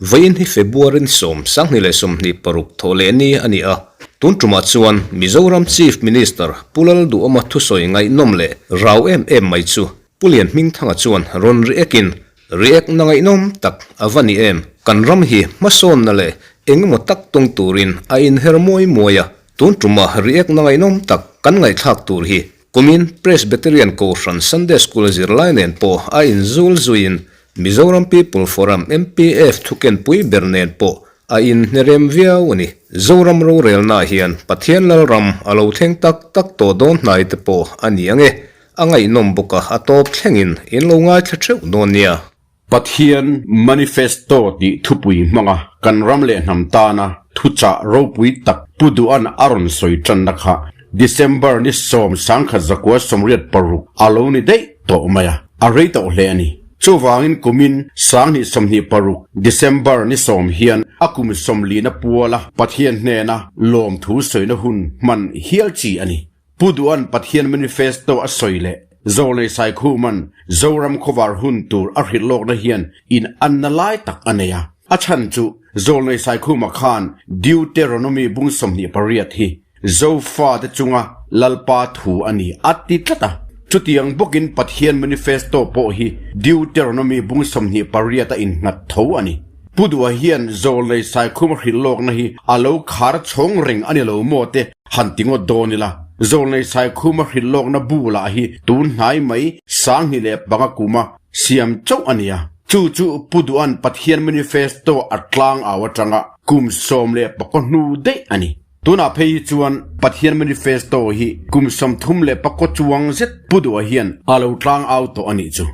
Vawiin hi February ni 26 thawh leh ni a ni a, tun tumah chuan Mizoram Chief Minister Pu Lalduhawma thusawi ngaihnawm leh rau em em mai chu Pu Lianhmingthanga chuan rawn react-in react na ngaihnawm tak a va ni em? Kan ram hi hmasawnna leh engemaw tak tawng turin a inher muai muai a, tun tumah react na ngaihnawm tak kan ngaihthlak tur hi kumin Presbyterian Kohhran Sunday School zirlai nen pawh a inzul zuiin Mizoram People Forum, MPF, thukenpui ber nen pawh a inhnerem viau a ni. Zoram rorelnaah hian Pathian Lalram a lo thleng tak tak tawh dawn hnai te pawh a ni ang e. A ngaihnawm bawk a, a tawp thlengin in lo ngaithla theuh dawn nia. Pathian Manifesto tih thupui hmanga kan ram leh hnam tana thuchah ropui tak Pu Duhan a rawn sawi tanna kha December ni 1986 a lo ni daih tawh mai a, a rei tawh hle a ni. Chuvangin kumin 2026 December ni sawm hian a kum sawmlina puala Pathian hnena lawmthu sawina hun hman hial chi a ni. Pu Duhan Pathian Manifesto a sawi leh Zawlnei Saikhuman Zoram khawvar hun tur a hrilh lawkna hian in anna lai tak a nei a. A chhan chu Zawlnei Saikhuma khan Deuteronomy bung 28 hi Zofate chunga Lalpa thu a ni a ti tlat a. Chutiang bawkin Pathian Manifesto pawh hi Deuteronomy bung 28 a innghat tho a ni. Pu Duha hian Zawlnei Saikhuma hrilh lawkna hi a lo khar chhawng reng a ni lo maw te han ti ngawt dawn ila. Zawlnei Saikhuma hrilh lawkna bu lah hi tun hnai mai 2005 kuma siam chauh a ni a. Chu chu Pu Duha'n Pathian Manifesto a tlang au atanga kum 14 hnu daih a ni. Tunah phei hi chuan Pathian Manifesto hi kum 34 chuang zet Pu Duha hian a lo tlang au tawh a nih chu.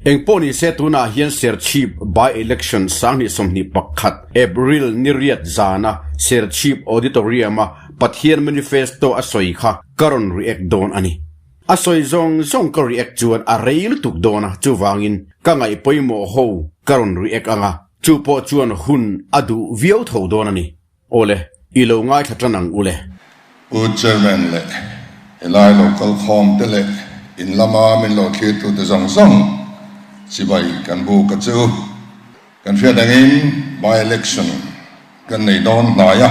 Engpawh ni se tunah hian Serchhip by-election 2021 April ni riat zana Serchhip Auditorium-a Pathian Manifesto a sawi kha ka rawn react dawn a ni. A sawi zawng zawng ka react chuan a rei lutuk dawn a, chuvangin ka ngaih pawimawh ho ka rawn react ang a, chu pawh chuan hun a duh viau tho dawn a ni. Awle, i lo ngaithla tan ang ule. Pu Chairman leh helai lo kal khawm te leh in lama min lo thlir tute zawng zawng chibai kan buk a chu. Kan hriat angin by-election kan nei dawn hnai a,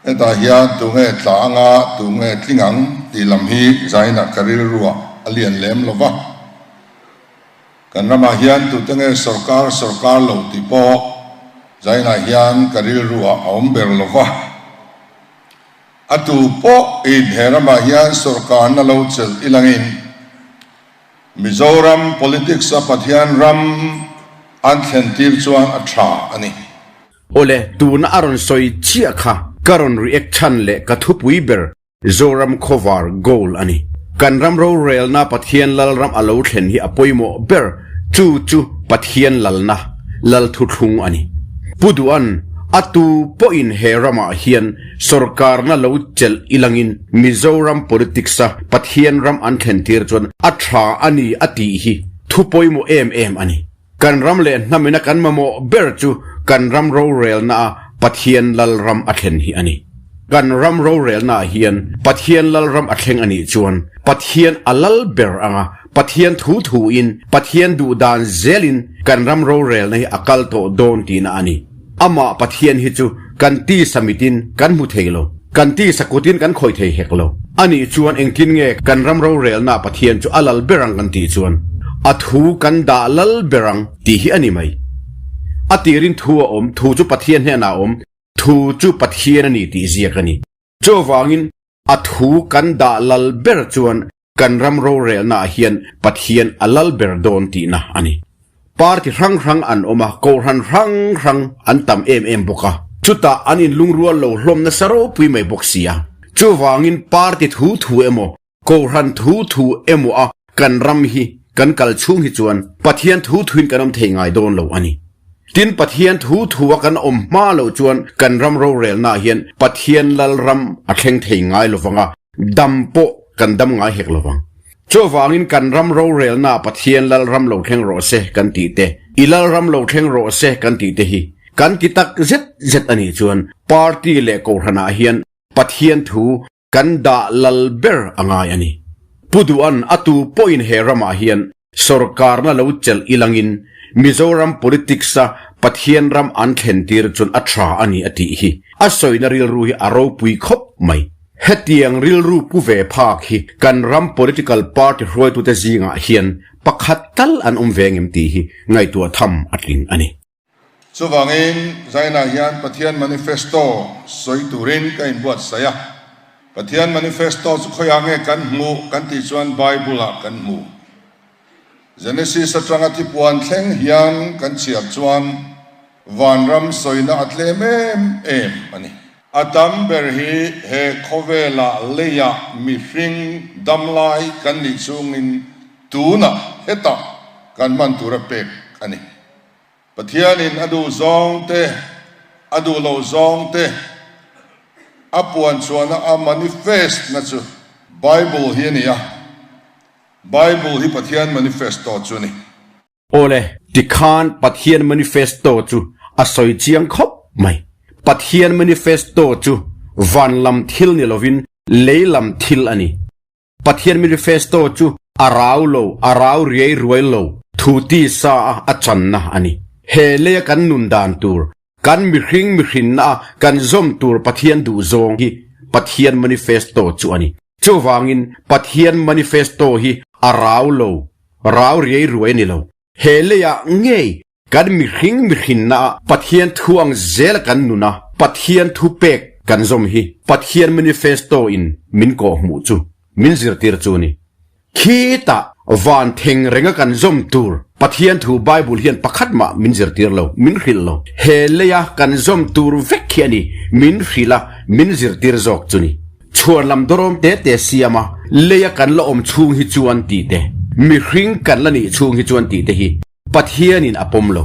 hetah hian tunge tla anga tunge tling ang tih lam hi zainah ka rilruah a lian lem lo va. Kan ramah hian tute nge sorkar sorkar lo tih pawh Zainah hian ka rilruah a awm ber lo va. A tu pawh in he ramah hian sorkarna lo chelh ilangin Mizoram politics a Pathian ram an thlen tir chuan a tha a ni. Awle, tuna a rawn sawi chiah kha ka rawn react chhan leh ka thupui ber Zoram khawvar goal a ni. Kan ram rorelna Pathian Lalram a lo thlen hi a pawimawh ber, chu chu Pathian Lalna, Lal thuthlung a ni. Pu Duhan, a tu pawhin he ramah hian sawrkarna lo chelh ilangin Mizoram politics a Pathian ram an thlen tir chuan a tha a ni a tih hi thu pawimawh em em a ni. Kan ram leh hnamina kan mamawh ber chu kan ram rorelna a Pathian Lalram a thlen hi a ni. Kan ram rorelna ah hian Pathian Lalram a thleng a nih chuan Pathian a lal ber ang a, Pathian thu thuin, Pathian duh dan zelin kan ram rorelna hi a kal tawh dawn tihna a ni. Amah Pathian hi chu kan tisa mitin kan hmu thei lo, kan tisa kutin kan khawih thei hek lo. A nih chuan engtin nge kan ram rorelna Pathian chu a lal ber ang kan tih chuan a thu kan dah lal ber ang tih hi a ni mai. A tirin thu a awm, thu chu Pathian hnenah a awm, thu chu Pathian a ni tih ziak a ni. Chuvangin a thu kan dah lal ber chuan Kan ram rorelnaah hian Pathian a lal ber dawn tihna a ni. Party hrang hrang an awm a, kohhran hrang hrang an tam em em bawk a. Chutah an inlungrual lo hlawm nasa ropui mai bawk si a. Chuvangin party thu thu emaw, kohhran thu thu emaw a kan ram hi kan kal chhung hi chuan Pathian thu thuin kan awm thei ngai dawn lo a ni. Tin, Pathian thu thu a kan awm hma loh chuan kan ram rorelnaah hian Pathian lal ram a thleng thei ngai lovang a, dam pawh kan dam ngai hek lovang. Chuvangin kan ram rorelnaah Pathian lal ram lo thleng rawh se kan tih te, i lal ram lo thleng rawh se kan tih te hi kan ti tak zet zet a nih chuan party leh kohhranah hian Pathian thu kan dah lal ber a ngai a ni. Pu Duhan a tu pawhin he ramah hian sorkarna lo chelh ilangin Mizoram politics-a Pathian ram an thlentir chuan a tha a ni a tih hi a sawina rilru hi a ropui khawp mai. Hetiang rilru pu ve phak hi kan ram political party hruaitute zingah hian pakhat tal an awm ve ngem tih hi ngaihtuah tham a tling a ni. Chuvangin, Zainah hian Pathian manifesto sawi turin ka inbuatsaih a. Pathian manifesto chu khawiah nge kan hmuh kan tih chuan Bible-ah kan hmu. Genesis atanga thipuan thleng hian kan chhiar chuan vanram sawina a tlem em em a ni. A tam ber hi he khawvelah leiah mihring damlai kan nih chungin tunah hetah kan hman tura pek a ni. Pathianin a duh zawng te, a duh loh zawng te a puan chhuahna a manifest na chu Bible hi a ni a, Bible hi Pathian manifesto chu a ni. Awle, tikhan Pathian manifesto chu a sawi chiang khawp mai. Pathian manifesto chu van lam thil ni lovin lei lam thil a ni. Pathian manifesto chu a rau lo, a rau riai ruai lo, thu ti sa a a channa a ni. He leia kan nun dan tur, kan mihring mihrinna a kan zawm tur Pathian duh zawng hi Pathian manifesto chu a ni. Chuvangin Pathian manifesto hi a rau lo, rau riai ruai a ni lo. He leiah ngei Kan mihring mihrinna ah Pathian thu ang zel a kan nun a, Pathian thu pek kan zawm hi Pathian manifesto in min kawh hmuh chu min zirtir chu ni. Khitah van theng reng a kan zawm tur Pathian thu Bible hian pakhat mah min zirtir lo, min hrilh lo. He leia kan zawm tur vek hi a ni, min hrilh a, min zirtir zawk chu ni. Chhuan lam dawrawm te te siam a, leia kan la awm chhung hi chuan tih te, mihring kan la nih chhung hi chuan tih te hi Pathianin a pawm lo.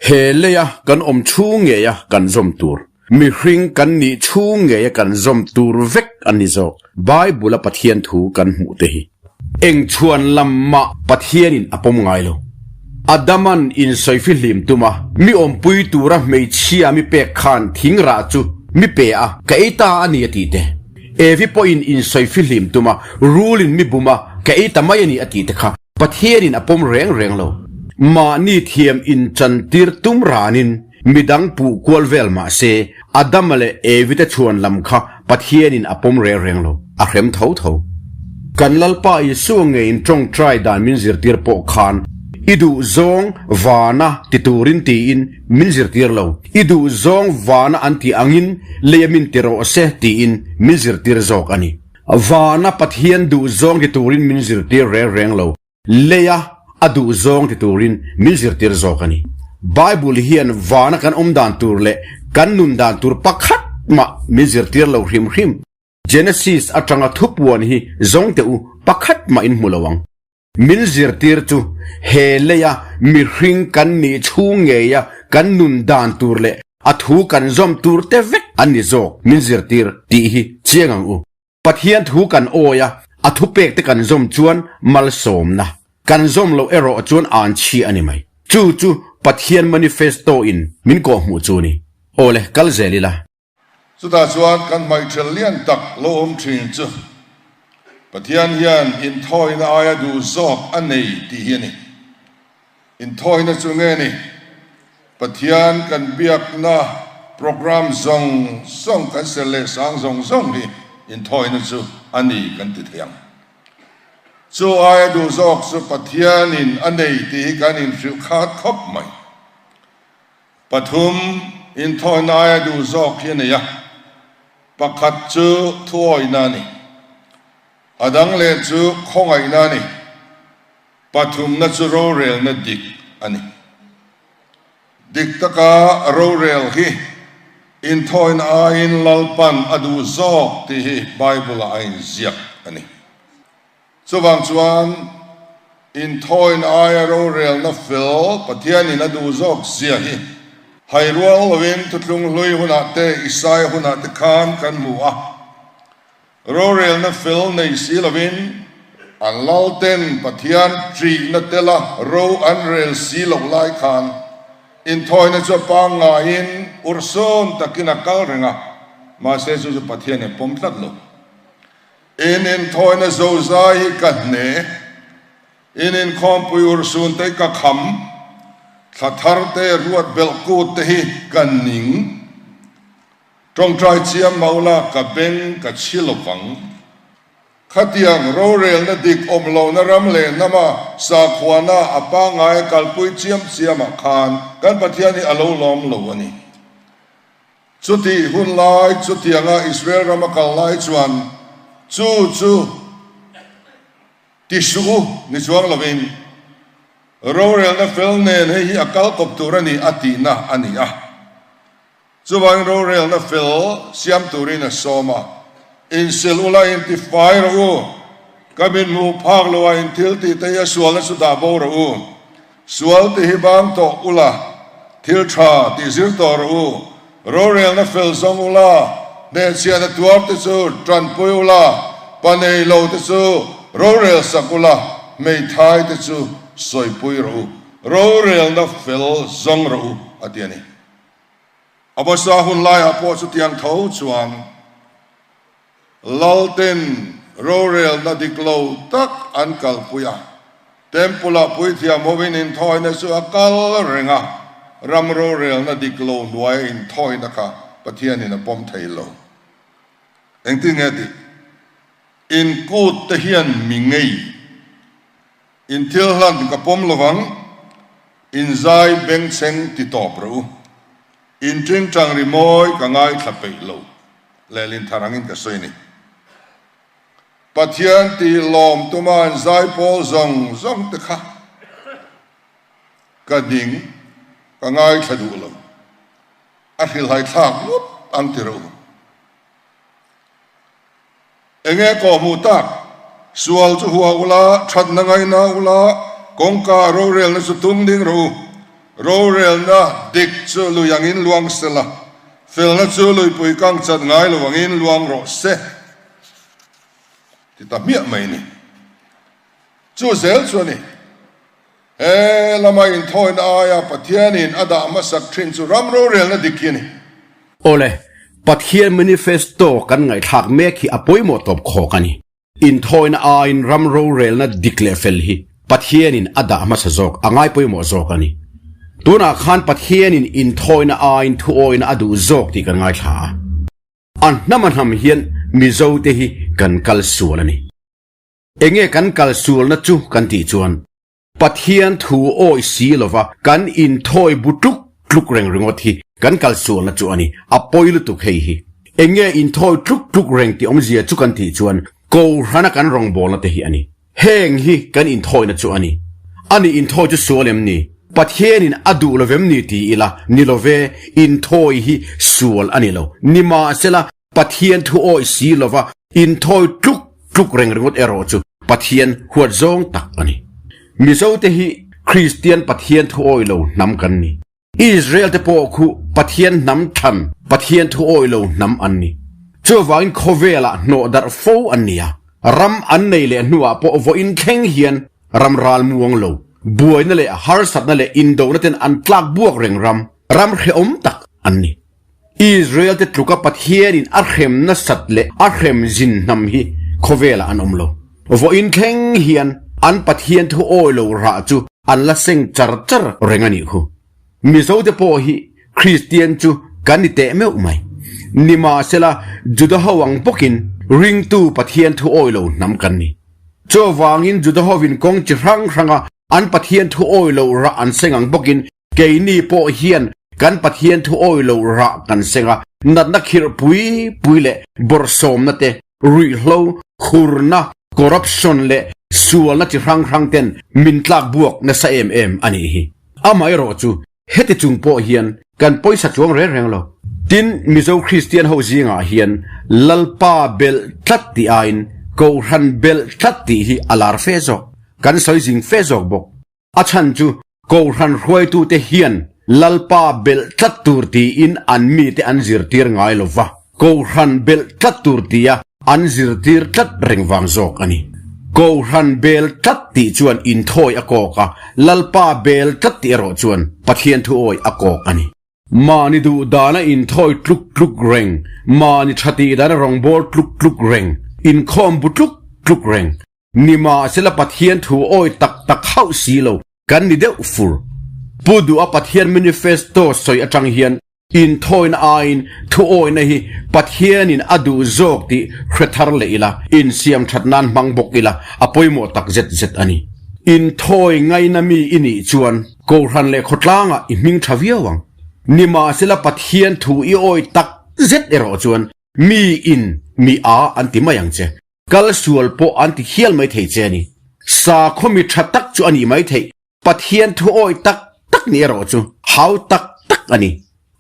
He leia kan awm chhung ngeia kan zawm tur, mihring kan nih chhung ngeia kan zawm tur vek a ni zawk. Bible-a Pathian thu kan hmuh te hi eng chhuan lam mah Pathianin a pawm ngai lo. Adaman insawifi hlim tum a, mi awmpui tura hmeichhia mi pek khan thing rah chu mi pe a, ka ei ta a ni a tih te. Evi pawhin insawifi hlim tum a, rulin mi bum a, ka ei ta mai a ni a tih te kha. Pathianin a pawm reng reng lo. Mahni thiam inchantir tum ranin midang puh kual vel mah se, Adama leh Evi te chhuan lam kha Pathianin a pawm reng reng lo, a hrem tho tho. Kan Lalpa Isua ngeiin tawngtai dan min zirtir pawh khan i duh zawng vana ti turin tiin min zirtir lo, i duh zawng vana an tih angin leia min ti rawh se tiin min zirtir zawk a ni. Vana Pathian duh zawng ti turin min zirtir reng reng lo, leia a duh zawng ti turin min zirtir zawk a ni. Bible hian vana kan awm dan tur leh kan nun dan tur pakhat mah min zirtir lo hrim hrim. Genesis atanga thupuan hi zawng teh u pakhat mah in hmu lo ang. Min zirtir chu he leia mihring kan nih chhung ngeia kan nun dan tur leh a thu kan zawm tur te vek an ni zawk min zirtir tih hi chiang ang u. Pathian thu kan awi a, a thupek te kan zawm chuan malsawmna kan zawm loh erawh chuan an chhi a ni mai. Chu chu Pathian manifesto in min kawhhmuh chu ni. Awle, kal zel ila. Chutah chuan kan hmaihṭhel lian tak lo awm ṭhin chu Pathian hian inthawina aia duh zawk a nei tih hi a ni. Inthawina chu nge ni? Pathian kan biakna program zawng zawng kan ser leh sang zawng zawng hi inthawina chu a ni kan ti thei ang. Chu aia duh zawk chu Pathianin a nei tih hi kan inhrilh khat khawp mai. Pathum, inthawina aia duh zawk hi a nei a, pakhat chu thuawihna a ni. A dang leh chu khawngaihna a ni. Pathumna chu rorelna dik a ni. Dik taka rorel hi inthawina aiin Lalpan a duh zawk tih hi Bible-ah a inziak a ni. Chuvang chuan inthawina aia rorelna fel Pathianin a duh zawk zia hi hai rual lovin Thuthlung hlui hunah te, Isaia hunah te khan kan hmu a. Rorelna fel nei si lovin an lalten Pathian ṭihna tela ro an rel si loh lai khan inthawina chu a pangngaiin urhsun takin a kal reng a, mahse chu chu Pathianin a pawm tlat lo. In inthawina zozai hi ka hne, in inkhawmpui urhsun te hi ka kham, thla thar te ruat belh kut te hi ka ning. Tawngtai chiam maula ka beng ka chhi lovang. Khatiang rorelna dik awm lohna ram leh hnama sakhuana a pangngai a kalpui chiam chiamah khan kan Pathian hi a lo lawm lo a ni. Chutih hun lai chutianga Israel ram a kal lai chuan chu chu ti suh u ni chuang lovin rorelna fel nen hei hi a kal kawp tur a ni a tihna a ni a. Chuvangin rorelna fel siam turin a sawm a, Insil ula intifai rawh u, ka min hmuh phak lo a inthil tih te hi a sualna chu dah bo rawh u. Sual tih hi bang tawh ula, thil tha tih zir tawh rawh u. Rorelna fel zawng ula, hnehchhiahna tuar te chu tanpui ula, pa nei lo te chu rorel sak ula, hmeithai te chu sawipui rawh u. Rorelna fel zawng rawh u, a ti a ni. A hmasa hun laiah pawh chutiang tho chuan Lalten rorelna dik lo tak an kalpui a, Temple-ah puithiam hovin inthawina chu a kal reng a, ram rorelna dik lo hnuaia inthawina kha Pathianin a pawm thei lo. Engtin nge tih? In kut te hian mi ngei. In thil hlan ka pawm lovang, in zai bengchheng ti tawp rawh u. In tingtang rimawi ka ngaithla peih lo, lehlin thar angin ka sawi a ni. Pathian tih lawm tuma an zai pawl zawng zawng te kha ka ding, ka ngaithla duh lo. A hrilhai thlak ngawt ang ti rawh u. Enge kawh hmuh tak? Sual chu hua ula, thatna ngaina ula, kawngka rorelna chu tum ding rawh u. Rorelna dik chu lui angin luang se la, felna chu luipui kang chat ngai lo angin luang rawh se ti ta hmiah mai ni. Chu zel chu a ni. He lama inthawina aia Pathianin a dah hmasak thin chu ram rorelna dik hi a ni. Awle, Pathian manifesto kan ngaihthlak mek hi a pawimawh tawp khawk a ni. Inthawina aiin ram rorelna dik leh fel hi Pathianin a dah hmasa zawk a ngai pawimawh zawk a ni. Tunah khan Pathianin inthawina aiin thuawina a duh zawk tih kan ngaithla a. A hnam a hnam hian Mizote hi kan kal sual a ni. Enge kan kal sualna chu kan tih chuan Pathian thu awi si lova kan inthawi bu tluk tluk reng ringawt hi kan kal sualna chu a ni. A pawi lutuk hei hi. Enge inthawi tluk tluk reng tih awmzia chu kan tih chuan Kohhrana kan rawngbawlna te hi a ni. Heng hi kan inthawina chu a ni. Ani inthawi chu sual em ni? Pathianin a duh lovem ni ti ila ni love, inthawi hi sual a ni lo. Nimahsela Pathian thu awih si lova inthawi tluk tluk reng ringawt erawh chu Pathian huat zawng tak a ni. Mizote hi Kristian Pathian thu awih lo hnam kan ni. Israel te pawh khu Pathian hnam thlan Pathian thu awih lo hnam an ni. Chuvangin khawvelah hnawh darh fo an ni a, ram an nei leh hnuah pawh vawiin thleng hian ram ral muang lo, buaina leh harsatna leh indona ten an tlak buak reng ram, ram hrehawm tak an ni. Israel te tluka Pathianin a hrem nasat leh a hrem zin hnam hi khawvelah an awm lo. Vawiin thleng hian an Pathian thu awi lo rah chu an la seng char char reng a nih khu. Mizo te pawh hi Kristian chu kan ni teh meuh mai. Nimahsela Juda ho ang bawkin ringtu Pathian thu awi lo hnam kan ni. Chuvangin Juda hovin kawng chi hrang hranga an Pathian thu awi lo rah an seng ang bawkin Keini pawh hian kan Pathian thu awi lo rah kan seng a, natna khirh pui pui leh bawrhsawmna te, ruihhlo, khurna, corruption leh sualna chi hrang hrang ten min tlak buak nasa em em a nih hi. Amaherawh chu heti chung pawh hian kan pawisa chuang reng reng lo. Tin, Mizo Kristian ho zingah hian Lalpa belh tlat tih aiin Kohhran belh tlat tih hi a lar fe zawk, kan sawi zing fe zawk bawk. A chhan chu Kohhran hruaitute hian Lalpa belh tlat tur tiin an mite an zirtir ngai lo va, Kohhran belh tlat tur tia an zirtir tlat reng vang zawk a ni. Kohhran bel tlat tih chuan inthawi a kawk a, Lalpa bel tlat tih erawh chuan Pathian thuawi a kawk a ni. Mahni duh dana inthawi tluk tluk reng, mahni tha tih dana rawngbâwl tluk tluk reng. Inkhawm bu tluk tluk reng. Nimahsela Pathian thu awi tak tak hauh si lo kan ni deuh fur. Pu Duha Pathian manifesto sawi atang hian inthawina aiin thu awina hi Pathianin a duh zawk tih hre thar leh ila, insiam that nan hmang bawk ila a pawimawh tak zet zet a ni. Inthawi ngaina mi i nih chuan Kohhran leh khawtlangah i hming tha viau ang. Nimahsela Pathian thu i awi tak zet erawh chuan mi in mi a an ti mai ang che. Kal sual pawh an ti hial mai thei che a ni. Sakhaw mi tha tak chu a nih mai theih, Pathian thu awih tak tak ni erawh chu hau tak tak a ni.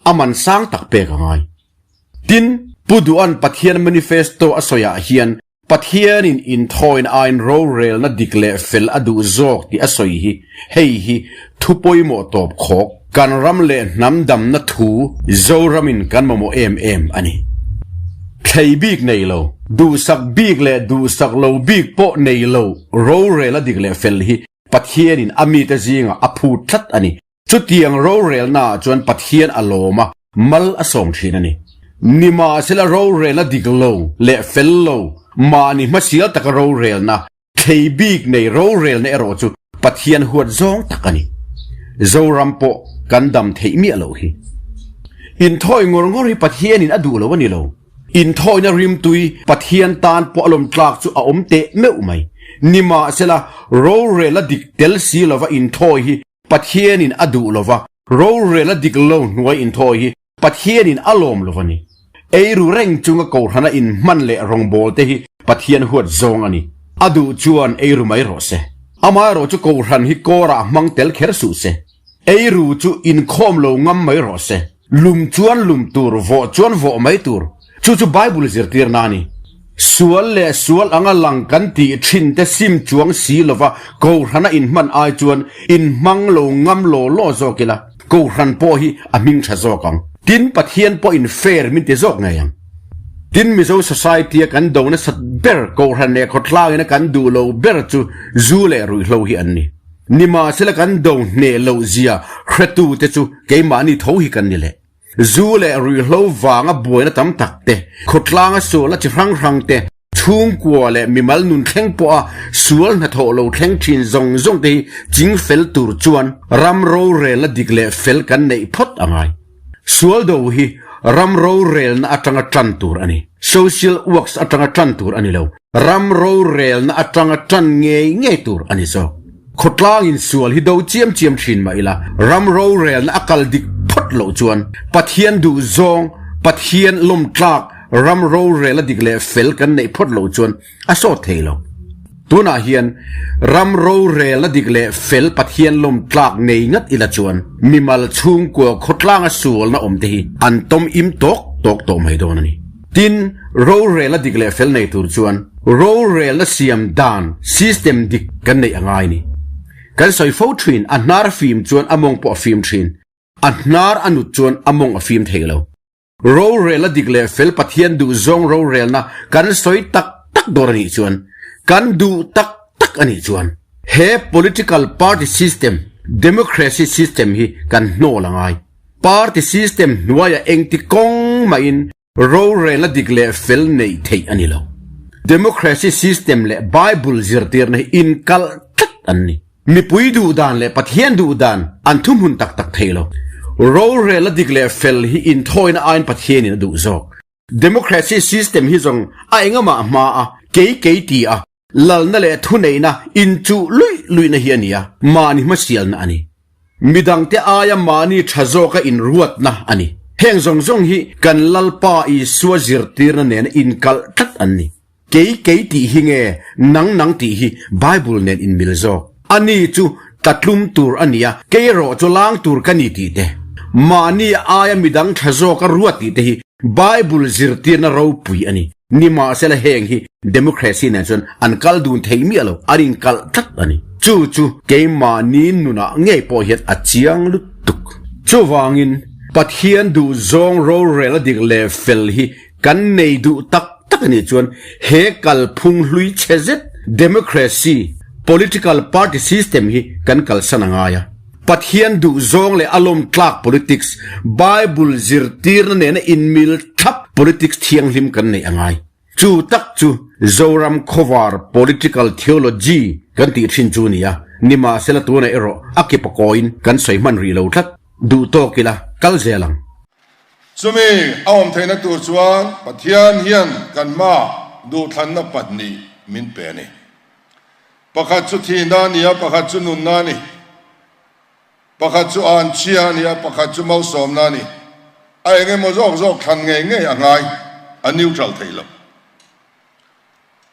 A man sang tak pek a ngai. Tin, Pu Duhan Pathian manifesto a sawiah hian Pathianin inthawina aiin rorelna dik leh fel a duh zawk tih a sawi hi hei hi thu pawimawh tawp khawk kan ram leh hnam damna thu Zoramin kan mamawh em em a ni. Thlei bik nei lo, duhsak bik leh duhsak lo bik pawh nei lo rorel a dik leh fel hi Pathianin a mite zingah a phut tlat a ni. Chutiang rorelnaah chuan Pathian a lawm a, mal a sawm thin a ni. Nimahsela rorelna dik lo leh fel lo, mahni hmasial taka rorelna, Thlei bik nei rorelna erawh chu Pathian huat zawng tak a ni. Zoram pawh kan dam theih miah loh hi. Inthawi ngawr ngawr hi Pathianin a duh lo a ni lo. Inthawina rimtui Pathian tan pawh a lawm tlak chu a awm teh meuh mai. Nimahsela, rorela dik tel si lova inthawi hi Pathianin a duh lova, rorela dik lo hnuai inthawi hi Pathianin a lawm lo a ni. Eiru reng chunga Kohhrana inhman leh rawngbâwl te hi Pathian huat zawng a ni. A duh chuan eiru mai rawh se. Amaherawh chu Kohhran hi kawrah hmang tel kher suh se. Eiru chu inkhawm lo ngam mai rawh se. Lum chuan lum tur, vawh chuan vawh mai tur. Chu chu Bible zirtirna a ni. Sual leh sual anga lang kan tih thin te sim chuang si lova Kohhrana inhman ai chuan inhmang lo ngam law law zawk ila Kohhran pawh hi a hming tha zawk ang. Tin Pathian pawhin fair min ti zawk ngei ang. Tin Mizo society a kan do nasat ber Kohhran leh khawtlangin a kan duh lo ber chu zu leh ruihhlo hi an ni. Nimahsela kan do hneh loh zia hretu te chu keimahni tho hi kan ni leh. Zu leh ruihhlo vanga buaina tam tak te, khawtlanga sualna chi hrang hrang te, chhungkua leh mimal nun thleng pawha sual hnathawh lo thleng thin zawng zawng te hi ching fel tur chuan ram rorelna dik leh fel kan neih phawt a ngai. Sual do hi ram rorelna atanga tan tur a ni. Social works atanga tan tur a ni lo. Ram rorelna atanga tan ngei ngei tur a ni zawk. Khawtlangin sual hi do chiam chiam thin mah ila, ram rorelna a kal dik phawt loh chuan Pathian duh zawng, Pathian lawm tlak ram rorelna dik leh fel kan neih phawt loh chuan a sawt thei lo. Tunah hian ram rorelna dik leh fel Pathian lawm tlak nei ngat ila chuan mimal chhungkua khawtlanga sualna awm te hi an tawm im tawk tawk tawh mai dawn a ni. Tin, rorelna dik leh fel nei tur chuan rorelna siam dan, system, dik kan neih a ngai ni. Kan sawi fo thin, a hnar fim chuan a mawng pawh a fim thin, a hnar a nut chuan a mawng a fim thei lo. Rorelna dik leh fel Pathian duh zawng rorelna kan sawi tak tak dawn a nih chuan, kan duh tak tak a nih chuan he political party system, democracy system hi kan hnawl a ngai. Party system hnuaiah engti kawng mahin rorelna dik leh fel neih theih a ni lo. Democracy system leh Bible zirtirna hi inkalh tlat an ni. Mipui duh dan leh Pathian duh dan an thuhmun tak tak thei lo. Rorelna dik leh fel hi inthawina aiin Pathianin a duh zawk. Democracy system hi zawng a engamah hma a, kei kei ti a, Lalna leh thuneihna inchuh luih luihna hi a ni a, mahni hmasialna a ni. Midangte aia mahni tha zawka inruatna a ni. Heng zawng zawng hi kan Lalpa Isua zirtirna nena inkalh tlat an ni. Kei kei tih hi nge nang nang tih hi Bible nen inmil zawk. Ani chu tlatlum tur a ni a, kei erawh chu lang tur ka ni tih te, mahni aia midang tha zawka ruat tih te hi Bible zirtirna ropui a ni. Nimahsela heng hi democracy nen chuan an kal dun thei miah lo, an inkalh tlat a ni. Chu chu keimahni nunah ngei pawh hian a chiang lutuk. Chuvangin Pathian duhzawng rorel a dik leh fel hi kan nei duh tak tak a nih chuan he kalphung hlui chhe zet democracy, political party system hi kan kalsan a ngai a. Pathian duhzawng leh a lawmtlak politics, Bible zirtirna nena inmil thlap politics thianghlim kan neih a ngai. Chu tak chu Zoram khawvar political theology kan tih thin chu a ni a, nimahsela tunah erawh a ke pakawiin kan sawi hman rih lo tlat. Duh tawk ila kal zel ang. Chumi a awm theihna tur chuan Pathian hian kan hmaah duhthlanna pahnih min pe a ni. Pakhat chu thihna a ni a, pakhat chu nunna a ni. Pakhat chu anchhia a ni a, pakhat chu malsawmna a ni. A eng emaw zawk zawk thlan ngei ngei a ngai, a neutral thei lo.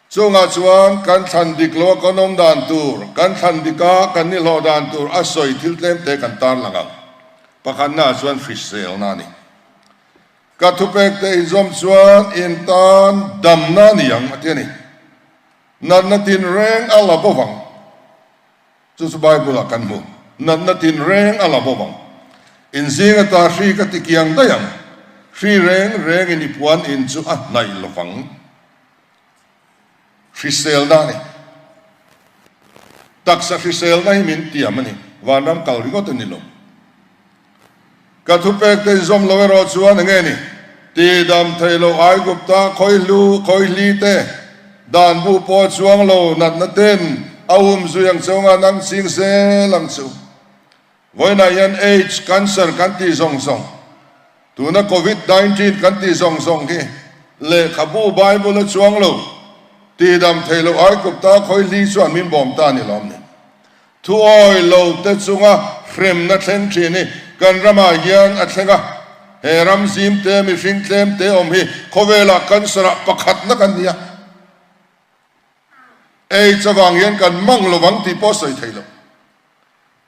Chungah chuan kan thlan dik lo a kan awm dan tur, kan thlan dik a kan nihlawh dan tur a sawi thil tlemte kan tarlang ang. Pakhatnaah chuan hriselna a ni. Ka thupek te inzawm chuan in tan damna a ni ang a ti a ni. Natna tinreng a la bawk ang. Chu chu Bible-ah kan hmu. Natna tinreng a la bawk ang. In zing ata hri ka ti kiang daih ang. Hri reng rengin i puan in chu a hnaih lo vang. Hriselna a ni. Taksa hriselna hi min tiam a ni. Vanram kal ringawt a ni lo. Ka thupek te inzawm lo erawh chuan enge ni? Tidam thei lo Aigupta khawihlu khawihli te, dan bu pawh chuang lo natna ten a um zui ang cheu nga nang ching zel ang chu. Vawiinah hian AIDS, cancer kan tih zawng zawng, tuna Covid 19 kan tih zawng zawng hi lehkhabu Bible a chuang lo, tidam thei lo Aigupta khawihli chuan min bawm ta ni lawm ni? Thuawi lo te chunga hremna thleng thin hi kan ramah hian a thleng a, he ram zim te mihring tlem te awm hi khawvelah cancer ah pakhatna kan ni a, AIDS avang hian kan mang lo vang tih pawh sawi thei lo.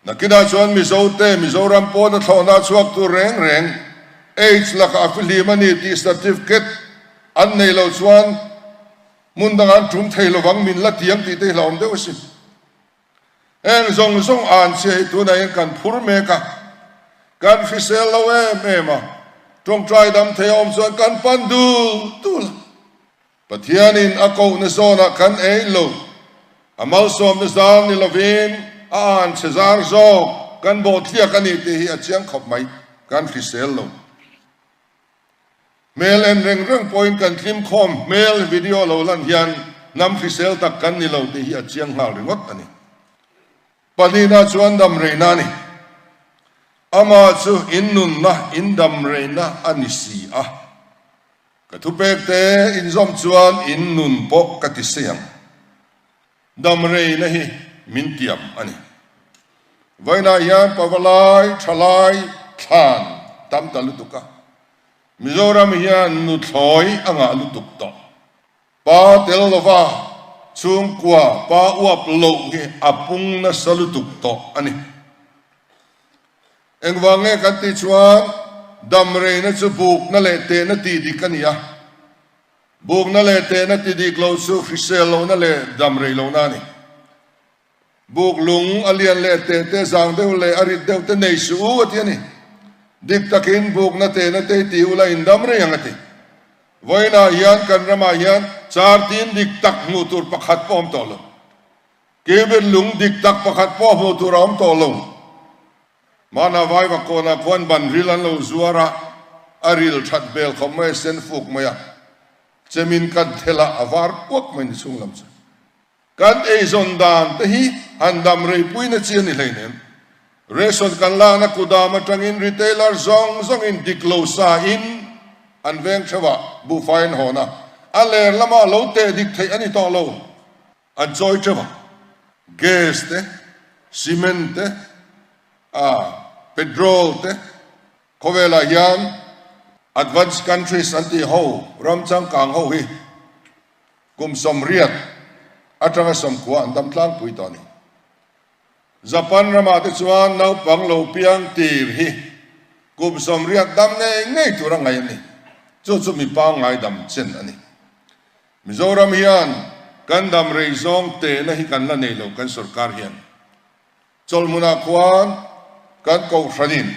Nakinah chuan Mizo te Mizoram pawna thlawhna a chhuak tur reng reng AIDS lakah a fihlim a ni tih certificate an neih loh chuan hmun dangah an tum thei lo vang min la tiang tih te hi hlauhawm deuh a si. Heng zawng zawng an chhia hi tunah hian kan phur mek a, kan hrisel lo em em a, tawngtai dam thei a awm chuan kan pan dul dul a. Pathianin a kohna zawnah kan ei lo, a malsawmna zar ni lovin a an chhe zar zawk kan bawhtliak a ni tih hi a chiang khawp mai, kan hrisel lo. Hmel en reng reng pawhin kan tlim khawm hmel video lo lan hian hnam hrisel tak kan ni lo tih hi a chiang nghal ringawt a ni. Pahnihna chuan dam reina a ni. Amah chu in nunna, in dam reina a ni si a. Ka thupek te inzawm chuan in nun pawh ka ti sei ang. Dam reina hi min tiam a ni. Vawiinah hian pavalai, thalai, thlan tam ta lutuk a. Mizoram hian nuthlawi a ngah lutuk tawh. Pa tel lova chhungkua pa uap loh hi a pung nasa lutuk tawh a ni. Engvang nge kan tih chuan dam reina chu bukna leh tehna tih dik a ni a. Bukna leh tehna ti dik lo chu hrisel lohna leh dam rei lohna a ni. Buk lung a lian leh teh te zang deuh leh a rit deuh te nei suh u a ti a ni. Dik takin bukna tehna te i ti ula in dam rei ang a ti. Vawiinah hian kan ramah hian char tin dik tak hmuh tur pakhat pawh a awm tawh lo. Cubit lung dik tak pakhat pawh hmuh tur a awm tawh lo. Hmanah vaiva kawnah khuan ban ril an lo zuar a, a ril that hmel khawp mai a, sen fuk mai a, chemin kan thel a, a var kuak mai ni chhung lam chu. Kan eizawn dan te hi han dam reipuina chi a ni hleinem. Ration kan lakna kudam atangin retailer zawng zawngin dik lo sa in an veng theuh a, buhfai an hawn a, a ler lamah lo teh dik theih a ni tawh lo. An chawi teuh a, gas te, cement te, a petrol te, khawvelah hian advanced countries an tih ho ram changkang ho hi kum 80 atanga 90 an dam tlangpui tawh a ni. Japan ramah te chuan naupang lo piang tir hi kum 80 dam ngei ngei tur a ngaih a ni. Chu chu mi pangngai dam chen a ni. Mizoram hian kan dam rei zawng tehna hi kan la nei lo kan sorkar hian. Chawlhmunah khuan kan kohhranin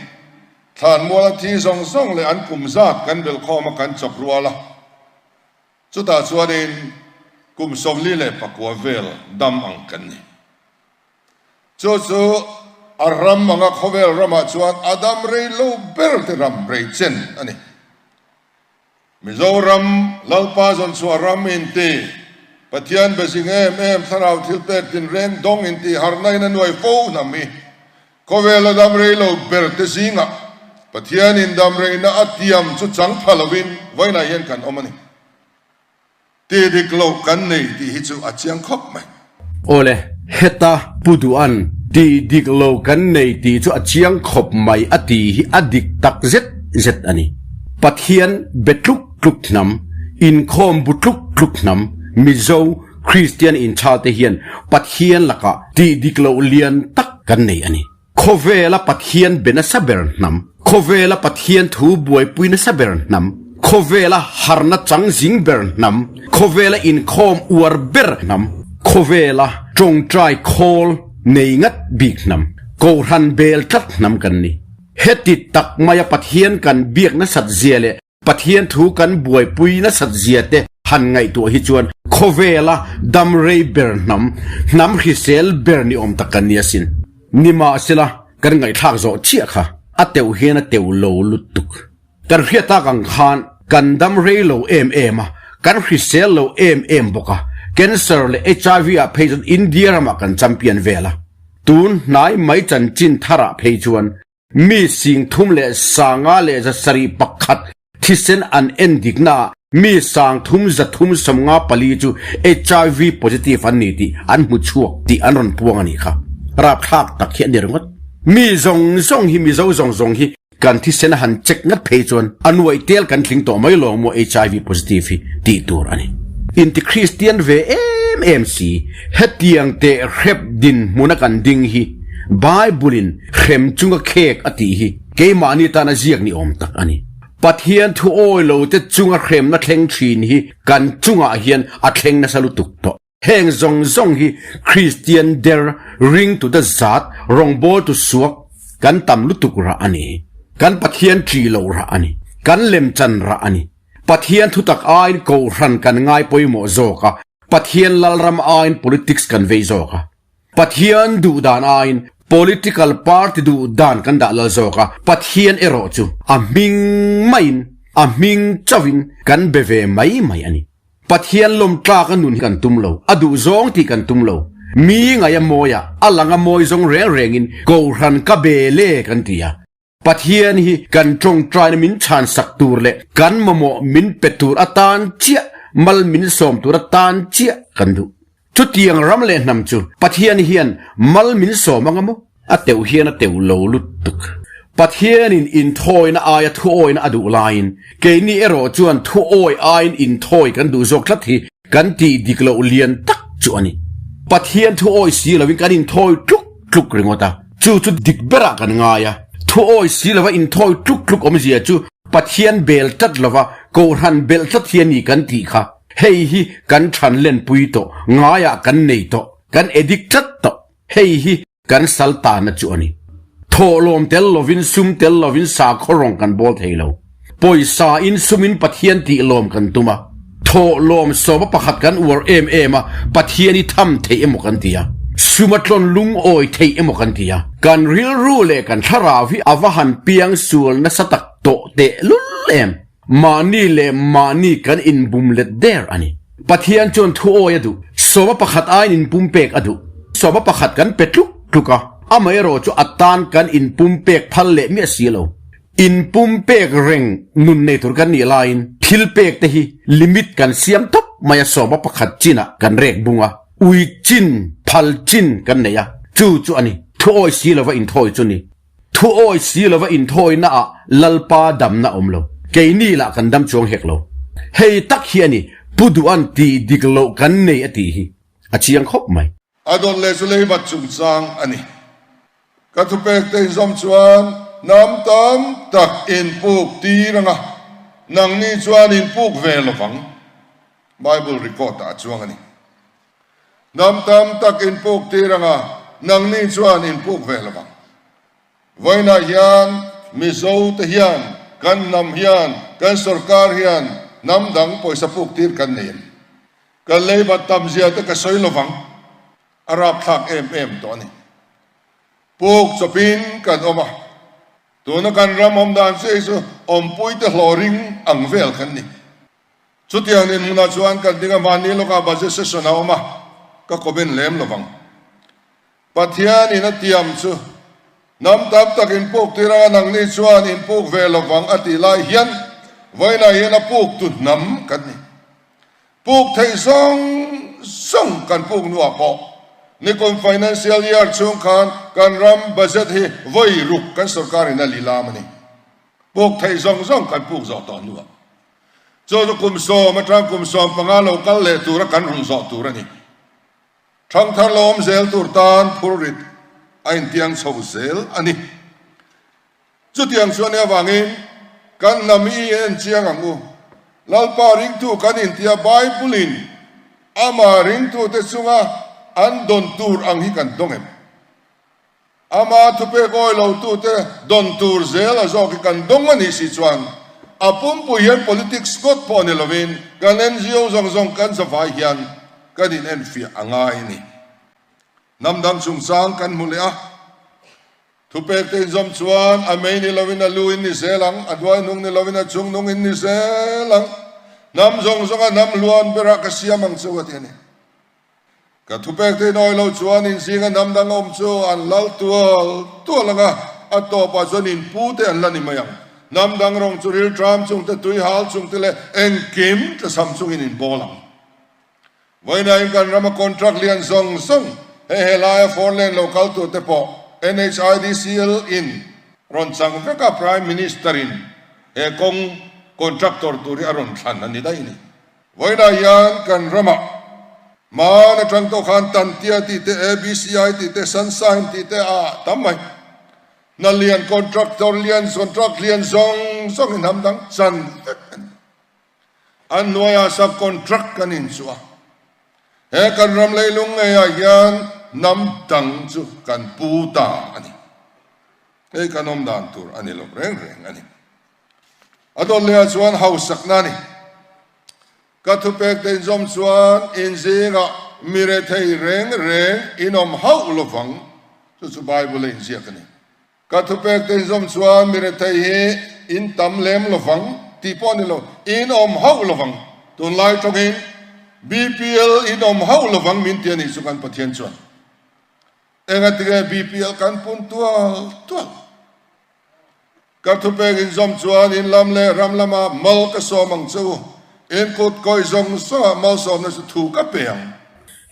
thlanmuala thi zawng zawng leh an kum zat kan belhkhawm a kan chawk rual a, chutah chuanin kum 49 vel dam ang kan ni. Chu chu a ram anga khawvel ramah chuan a dam rei lo ber te ram rei chen a ni. Mizoram Lalpa zawnchhuah ram inti, Pathian be zing em em thlarau thilpek tinreng dawng inti harhna in a nuai fo hnam hi khawvela dam rei lo ber te zingah Pathian in dam reina a tiam chu chang pha lovin vawiinah hian kan awm a ni. Tih dik loh kan nei tih hi chu a chiang khawp mai. Awle, heta Pu Duhan tih dik lo kan nei tih chu a chiang khawp mai a tih hi a dik tak zet zet a ni. Pathian be tluk tluk hnam, inkhawm bu tluk tluk hnam, Mizo, Kristian inchhalte hian Pathian lakah tih dik loh lian tak kan nei a ni. Khawvela Pathian be nasa ber hnam, khawvela Pathian thu buaipui nasa ber hnam, khawvela harna chang zing ber hnam, khawvela inkhawm uar ber hnam, khawvela tawngtai khawl nei ngat bik hnam, Kohhran bel tlat hnam kan ni. Heti tak maia Pathian kan biak nasat zia leh Pathian thu kan buaipui nasat zia te han ngaihtuah hi chuan khawvela dam rei ber hnam, hnam hrisel ber ni awm tak kan ni asin. Nimahsela, kan ngaihthlak zawh chiah kha a teuh hian a teuh lo lutuk. Kan hriat tak ang khan kan dam rei lo em em a, kan hrisel lo em em bawk a, cancer leh HIV ah phei chuan India ramah kan champion vel a. Tun hnai mai chanchin tharah phei chuan Mi singthum leh sanga leh 701 thisen an en diknaah mi sangthum 354 chu HIV positive an ni tih an hmu chhuak tih an rawn puang a nih kha. Rapthlak tak hi a ni ringawt. Mi zawng zawng hi Mizo zawng zawng hi kan thisen a han check ngat phei chuan a nuaih tel kan tling tawh mai lawng maw HIV positive hi tih tur a ni. Inti Kristian ve em em si hetiang teh hrep dinhmuna kan ding hi Bible-in Hrem chunga khek a tih hi keimahni tana ziak ni awm tak a ni. Pathian thu awi lo te chunga hremna thleng thin hi kan chungah hian a thleng nasa lutuk tawh. Heng zawng zawng hi Kristian der, ringtu te zat, rawngbawltu suak kan tam lutuk rah a ni. Kan Pathian ṭih loh rah a ni. Kan lemchan rah a ni. Pathian thutak aiin kohhran kan ngai pawimawh zawk a, Pathian lalram aiin politics kan vei zawk a. Pathian duh dan aiin political party duh dan kan dah lal zawk a, Pathian erawh chu a hming maiin, a hming chauhin kan be ve mai mai a ni. Pathian lawm tlak a nun hi kan tum lo, a duh zawng tih kan tum lo. Mi ngaih a mawi a, a lang a mawi zawng reng rengin Kohhran ka be le kan ti a. Pathian hi kan tawngtaina min chhansak tur leh kan mamawh min pe tur atan chiah, mal min sawm tur atan chiah kan duh. Chutiang ram leh hnam chu Pathian hian mal min sawm anga maw? A teuh hian a teuh lo lutuk. Pathianin inthawina aia thuawina a duh laiin keini erawh chuan thuawi aiin inthawi kan duh zawk tlat hi kan tih dik loh lian tak chu a ni. Pathian thuawi si loin kan inthawi tluk tluk ringawt a. Chu chu dik berah kan ngai a, thuawi si lova inthawi tluk tluk awmzia chu Pathian bel tlat lova Kohhran belh tlat hi a ni kan tih kha. Hei hi kan than lenpui tawh, ngaiah kan nei tawh, kan edik tlat tawh. Hei hi kan sal tahna chu a ni. Thawhlawm tel lovin, sum tel lovin sakhaw rawng kan bawl thei lo. Pawisa in sumin Pathian tih lawm kan tum a, thawh lawm sawma pakhat kan uar em em a, Pathian i tham theih emaw kan ti a, suma tlawn lungawi theih emaw kan ti a, kan rilru leh kan thlarau hi a va han piang sual nasa tak tawh teh lul em, mahni leh mahni kan inbum let der a ni. Pathian chuan thuawi a duh, sawma pakhat aiin inpumpek a duh, sawma pakhat kan pe tluk tluk a, amaherawh chu a tan kan inpumpek phal leh miah si lo. Inpumpek reng nun nei tur kan nih laiin thil pek te hi limit kan siam tawp mai a sawma pakhat chinah kan rek bung a, ui chin, phal chin kan nei a, chu chu a ni. Thuawi si lova inthawi chu ni. Thuawi si lova inthawina ah Lalpa damna awm lo. Keini lah kan dam chuang hek lo. Hei tak hi a ni, Pu Duhan tih dik loh kan nei a tih hi a chiang khawp mai. A dawt leh chu leibat chungchang a ni. Ka thupek te inzawm chuan hnam tam tak inpuk tir anga nangni chuan inpuk ve lovang, Bible record ah a chuang a ni. Hnam tam tak inpuk tir anga nangni chuan inpuk ve lovang. Vawiinah hian Mizo te hian, kan hnam hian, kan sorkar hian hnam dang pawisa puk tir kan nei em? Kan leibat tam zia te ka sawi lovang. A rapthlak em em tawh a ni. Puk chawpin kan awm a, tuna kan ram awm dan chiah hi chu awmpuite hlawh ring ang vel kan ni. Chutiang dinhmunah chuan kan ding a mahni lawkah budget session a awm a, ka comment lem lovang. Pathianin a tiam chu hnam tam tak inpuk tir anga nangni chuan inpuk ve lovang a tih lai hian vawiinah hian a puktu hnam kan ni. Puk theih zawng zawng kan puk hnuah pawh nikum financial year chhung khan kan ram budget hi vawi ruk kan sorkarin a lilam a ni. Puk theih zawng zawng kan puk zawh tawh hnuah chu chu kum sawm atang kum 15 lo kal leh tura kan run zawh tur a ni. Thangthar lo awm zel tur tan phurrit a intiang chho zel a ni. Chutiang chuan nia vangin kan hnam i en chiang ang u. Lalpa ringtu kan intia Bible-in ama ringtute chunga an dawn tur ang hi kan dawng em? Ama thupek awi lotute dawn tur zel a zawk hi kan dawng a nih si chuan a pumpui hian politics ngawt pawh ni lovin kan ngo zawng zawng kan zavai hian kan inenfiah a ngai a ni. Hnam dang chungchang kan hmu leh a, thupek te inzawm chuan a mei ni lovin a lu in ni zel ang, a hnuai hnung ni lovin a chung hnung in ni zel ang, hnam zawng zawnga hnam hluan berah ka siam ang chu a ti a ni. Ka thupek te inawi lo chuan in zinga hnam dang awm chu an lal tual tual ang a, a tawpah chuan in pu te an la ni mai ang. Hnam dang rawng chu rilṭam chung te, tuihal chung te leh engkim tlasam chungin in bawl ang. Vawiinain kan rama contract lian zawng zawng hei he laia foreign lo kal tur te pawh NHIDCL in rawn chang vek a, Prime Minister in he kawng contractor tur hi a rawn thlan a ni daih a ni. Vawiinah hian kan ramah hmaan atang tawh khan Tantia tih te, ABCI tih te, Sunshine tih te a tam mai. Hna lian, contractor lian, contract lian zawng zawng in hnam dang chan vek a ni. An hnuaiah sub contract kan inchuh a. He kan ram leilung ngeiah hian hnam dang chu kan pu ta a ni. Hei kan awm dan tur a ni lo reng reng a ni. A dawt lehah chuan hausakna a ni. Ka thupek te inzawm chuan in zingah mi rethei reng reng in awm hauh lovang, chu chu Bible a inziak a ni. Ka thupek te inzawm chuan mi rethei hi in tam lem lovang tih pawh a ni lo, in awm hauh lovang. Tunlai tawngin BPL in awm hauh lovang min ti a nih chu kan Pathian chuan. Engatinge BPL kan pun tual tual? Ka thupek inzawm chuan in lam leh ram lamah mal ka sawm ang che u, in kut kawih zawng zawngah malsawmna chu thu ka pe ang.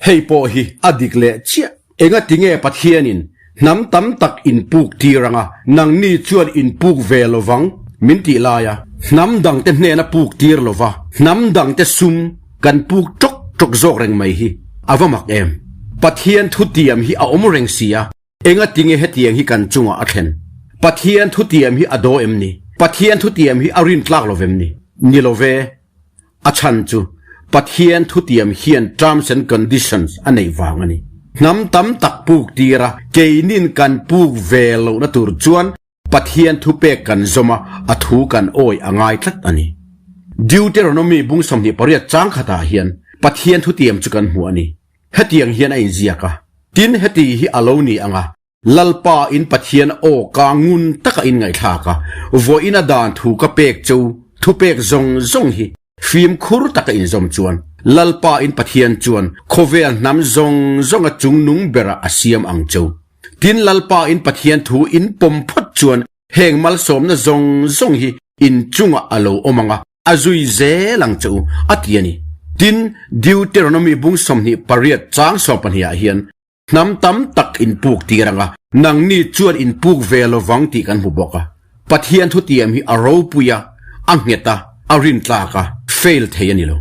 Hei pawh hi a dik leh chiah. Engatinge Pathianin hnam tam tak inpuk tir anga nangni chuan inpuk ve lovang min tih laia hnam dangte hnena puk tir lova hnam dangte sum kan puk tawk tawk zawk reng mai hi a va mak em? Pathian thutiam hi a awm reng si a. Engatinge hetiang hi kan chungah a thlen? Pathian thutiam hi a daw em ni? Pathian thutiam hi a rintlak lo vem ni? Ni lo ve. A chhan chu Pathian thutiam hian terms and conditions a neih vang a ni. Hnam tam tak puk tir a, keinin kan puk ve lohna tur chuan Pathian thupek kan zawm a, a thu kan awi a ngai tlat a ni. Deuteronomy bung 28 chang khatah hian Pathian thutiam chu kan hmu a ni. Hetiang hian a inziak a, Tin, heti hi a lo ni ang a, Lalpa in Pathian aw ka ngun taka in ngaihthlak a, vawiin a dan thu ka pek cheu thupek zawng zawng hi fimkhur taka inzawm chuan, Lalpa in Pathian chuan khawvel hnam zawng zawnga chungnung berah a siam ang cheu. Tin, Lalpa in Pathian thu in pawm phawt chuan heng malsawmna zawng zawng hi in chungah a lo awm ang a, A zui zel ang che u, a ti a ni. Tin, Deuteronomy bung 28 chang 12 ah hian, Hnam tam tak in puk tir ang a, nangni chuan in puk ve lo vang tih kan hmu bawk a. Pathian thutiam hi a ropui a, a nghet a, a rintlak a, fail thei a ni lo.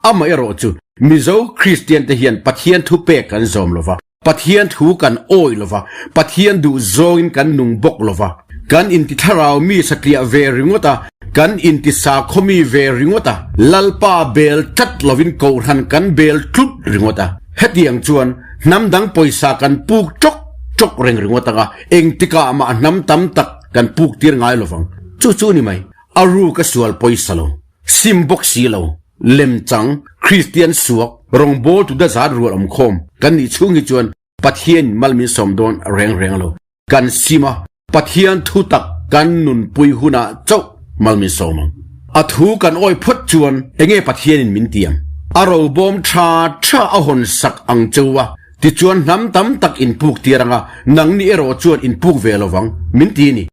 Amaherawh chu, Mizo Kristian te hian Pathian thupek kan zawm lo va, Pathian thu kan awih lo va, Pathian duh zawngin kan nung bawk lo va. Kan inti thlarau mi satliah ve ringawt a, kan inti sakhaw mi ve ringawt a, Lalpa bel tlat lovin kohhran kan bel tlut ringawt a. Hetiang chuan hnam dang pawisa kan puk tawk tawk reng ringawt ang a, engtikah mah hnam tam tak kan puk tir ngai lo vang. Chu chu ni mai, a ruk a sual pawisa lo, sim bawk si lo. Lemchang, Kristian suak, rawngbawltu da zat rual awmkhawm kan nih chhung hi chuan Pathianin mal min sawm dawn reng reng lo. Kan sim a, Pathian thu tak kan nunpui hunah chauh mal min sawm ang. A thu kan awih phawt chuan enge Pathianin min tiam? A robawm tha tha a hawn sak ang cheu a, tichuan hnam tam tak in puk tir anga nangni erawh chuan in puk ve lovang, min ti ni.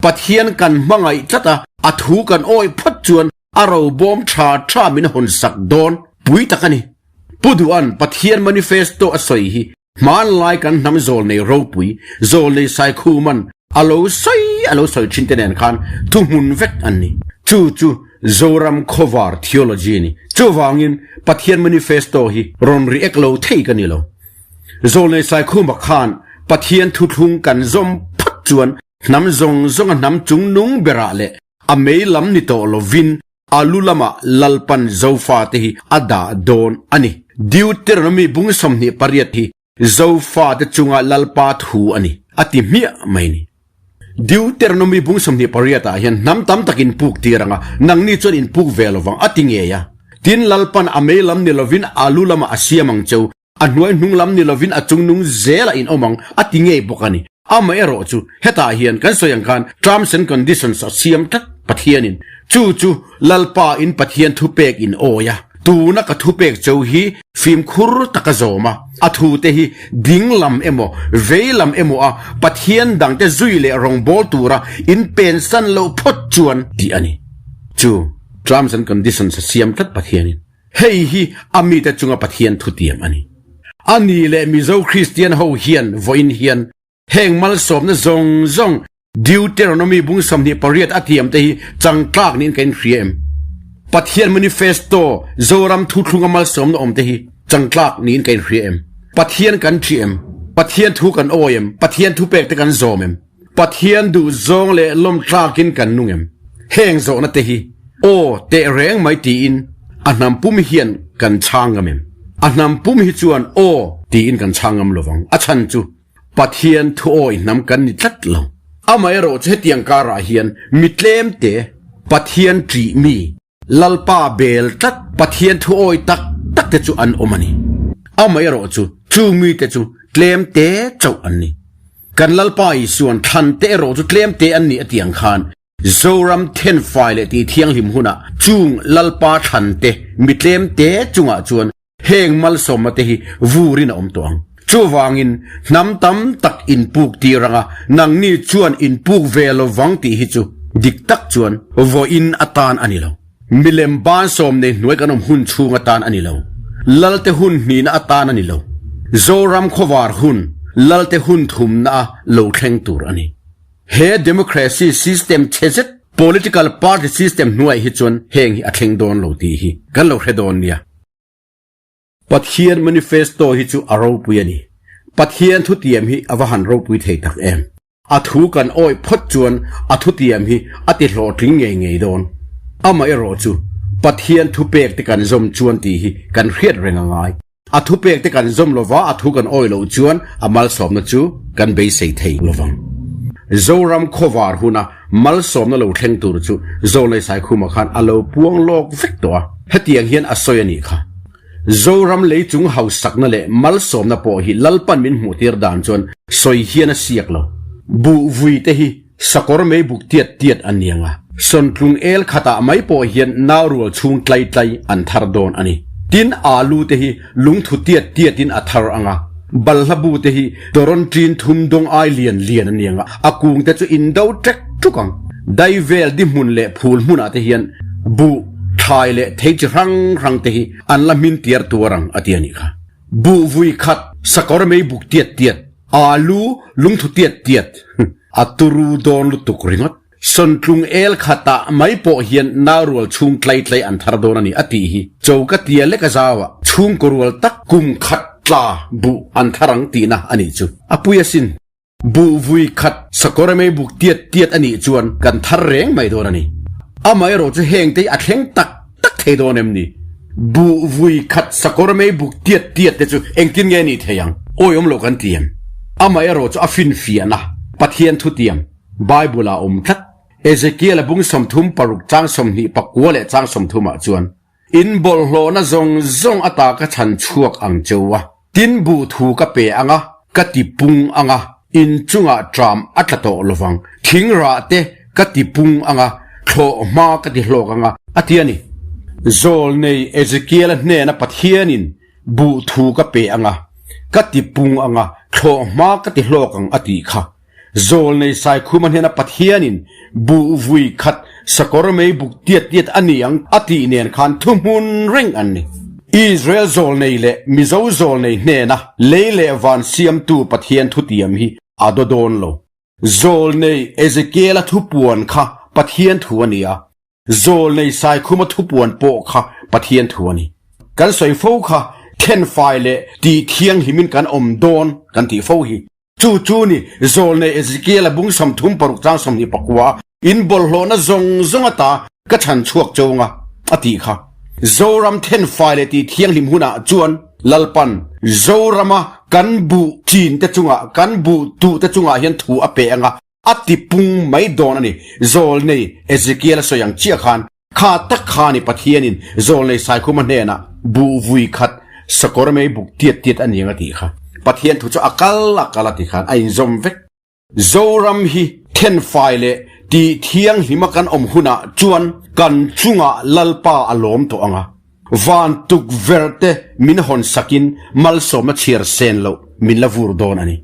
Pathian kan hmangaih tlat a, a thu kan awih phawt chuan a robawm tha tha min hawn sak dawn pui tak a ni. Pu Duhan Pathian manifesto a sawi hi Hmanlai kan hnam zawlnei ropui, zawlnei Saikhuman a lo sawi a lo sawi thin te nen khan thuhmun vek an ni. Chu chu Zoram khawvar theology a ni. Chuvangin Pathian manifesto hi rawn react lo thei ka ni lo. Zawlnei Saikhuma khan Pathian thuthlung kan zawm phawt chuan hnam zawng zawnga hnam chungnung berah leh a mei lam ni tawh lovin A lu lamah Lalpan Zofate hi a dah dawn a ni. Deuteronomy bung 28 hi Zofate chunga Lalpa thu a ni, a ti hmiah mai ni. Deuteronomy bung 28 ah hian hnam tam tak in puk tir anga, nangni chuan in puk ve lovang a ti ngei a. Tin, Lalpan a mei lam ni lovin a lu lamah a siam ang cheu, A hnuai hnung lam ni lovin a chung nung zelah in awm ang a ti ngei bawk a ni. Amaherawh chu hetah hian kan sawi ang khan terms and conditions a siam tlat Pathianin. Chu chu Lalpa in Pathian thupek in awi a, tuna ka thupek cho hi fimkhur taka zawm a, a thute hi ding lam emaw vei lam emaw a Pathian dangte zui leh rawngbâwl tura in pensan loh phawt chuan tih a ni. Chu terms and conditions a siam tlat Pathianin. Hei hi a mite chunga Pathian thutiam a ni. A ni leh Mizo Kristian ho hian vawiin hian heng malsawmna zawng zawng Deuteronomy bung 28 a tiam te hi changtlak niin ka inhria em? Pathian manifesto Zoram thuthlunga malsawmna awm te hi changtlak niin ka inhria em? Pathian kan ṭhi em? Pathian thu kan awi em? Pathian thupek te kan zawm em? Pathian duh zawng leh lawm tlakin kan nung em? Heng zawhna te hi aw teh reng mai tiin a hnam pum hian kan chhang ngam em? A hnam pum hi chuan aw tiin kan chhang ngam lovang. A chhan chu Pathian thu awi hnam kan ni tlat lo. Amaherawh chu hetiang karah hian mi tlem te Pathian ṭih mi Lalpa bel tlat Pathian thu awi tak tak te chu an awm a ni. Amaherawh chu, chung mite chu tlem te chauh an ni. Kan Lalpa Isuan thlan te erawh chu tlem te an ni a tih ang khan, Zoram thenfai leh tih thianghlim hunah chung Lalpa thlan te mi tlem te chungah chuan Heng malsawmna te hi vurin a awm tawh ang. Chuvangin, hnam tam tak inpuk tir anga nangni chuan inpuk ve lo vang tih hi chu dik tak chuan vawiin atan a ni lo. Milem bansawm nei hnuai kan awm hun chhung atan a ni lo. Lalte hun hnihna atan a ni lo. Zoram khawvar hun, Lalte hun thumna a lo thleng tur a ni. He democracy system chhe zet, political party system hnuaiah hi chuan heng hi a thleng dawn lo tih hi kan lo hre dawn nia. Pathian manifesto hi chu a ropui a ni. Pathian thutiam hi a va han ropui thei tak em. A thu kan awih phawt chuan a thutiam hi a ti hlawhtling ngei ngei dawn. Amaherawh chu Pathian thupek te kan zawm chuan tih hi kan hriat reng a ngai. A thupek te kan zawm lova a thu kan awih loh chuan a malsawmna chu kan beisei thei lovang. Zoram khawvar huna malsawmna lo thleng tur chu Zawlnei Saikhuma khan a lo puang lawk vek tawh a, hetiang hian a sawi a nih kha. Zoram leichung hausakna leh malsawmna pawh hi Lalpan min hmuhtir dan chuan sawi hian a siak lo. Buh vui te hi Sakawr mei buk tiat tiat an ni ang a, sawntlung el khatah mai pawh hian nau rual chhung tlai tlai an thar dawn a ni. Tin, alu te hi lungthu tiat tiatin a thar ang a, balhla bu te hi tawrawn ṭin thum dawng ai lian lian an ni ang a, a kung te chu in do ṭek ṭuk ang. Dai vel di hmun leh phul hmunah te hian buh, thlai leh thei chi hrang hrang te hi an la hmin tiar tuar ang a ti a nih kha. Buh vui khat, sakawr mei buk tiat tiat, Alu lungthu tiat tiat a turu dawn lutuk ringawt. Sawntlung el khatah mai pawh hian naurual chhung tlai tlai an thar dawn a ni a tih hi choka tia lek a zau a, chhungkaw rual tak kum khat tla buh an thar ang tihna a nih chu. A pui asin. Buh vui khat sakawr mei buk tiat tiat a nih chuan kan thar reng mai dawn a ni. Amaherawh chu hengte hi a thleng tak tak thei dawn em ni? Buh vui khat sakawr mei buk tiat tiat te chu engtin nge nih thei ang? Awiawm loh kan ti em? Amaherawh chu a finfiahna, Pathian thutiam, Bible ah awm tlat. Ezekiel-a bung 36 chang 29 leh chang 30 ah chuan, In bawlhhlawhna zawng zawng ata ka chhan chhuak ang cheu a, Tin buh thu ka pe ang a, ka ti pung ang a, in chungah ṭam a tla tawh lovang. Thing rah te ka ti pung ang a, thlawh hma ka ti hlawk ang a. A ti a ni. Zawlnei Ezekiela hnena Pathianin buh thu ka pe ang a, ka ti pung ang a, thlawh hma ka ti hlawk ang a tih kha. Zawlnei Saikhuma hnena Pathianin buh vui khat sakawr mei buk tiat tiat a ni ang a tih nen khan thuhmun reng an ni. Israel zawlnei leh Mizo zawlnei hnena lei leh van siamtu Pathian thutiam hi a daw dawn lo. Zawlnei Ezekiela thupuan kha Pathian thu a ni a, Zawlnei Saikhuma thupuan pawh kha Pathian thu a ni. Kan sawi fo kha thenfai leh tih thianghlimin kan awm dawn kan tih fo hi. Chu chu ni Zawlnei Ezekiela bung 36 chang 29 a in bawlhhlawhna zawng zawng ata ka chhan chhuak chauh a a tih kha. Zoram thenfai leh tih thianghlim hunah chuan Lalpan Zorama kan buh chin te chungah, kan buh tuh te chungah hian thu a pe ang a, a ti pung mai dawn a ni. Zawlnei Ezekiel a sawi ang chiah khan, kha tak kha ni Pathianin Zawlnei Saikhuma hnenah buh vui khat sakawr mei buk tiat tiat a ni ang a tih kha. Pathian thu chu a kal a kal a ti khan a inzawm vek. Zoram hi thenfai leh tih thianghlima kan awm hunah chuan kan chungah Lalpa a lawm tawh ang a, van tukverh te min hawn sakin malsawmna chhiar sen loh min la vur dawn a ni.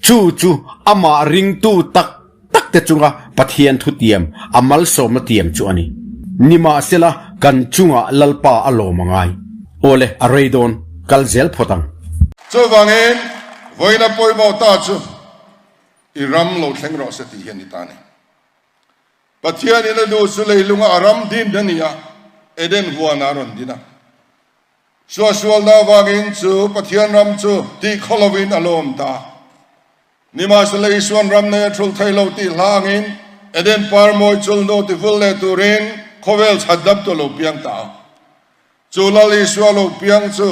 Chu chu amah ringtu tak tak te chunga Pathian thutiam a malsawmna tiam chu a ni. Nimahsela kan chungah Lalpa a lawm a ngai. Awle, a rei dawn, kal zel phawt ang. Chuvangin, vawiina pawimawh ta chu i ram lo thleng rawh se tih hi a ni ta a ni. Pathianin a duh chu leilunga a ram din a ni a, Eden huanah a rawn din a. Suahsualna avangin chu Pathian ram chu tih khaw lovin a lawm ta. Nimahsela Isuan ram nei a thulh thei lo tih hla angin Eden par mawi chulhnu tivul leh turin khawvel chhatdam tu a lo piang ta a. Chu Lal Isua lo piang chu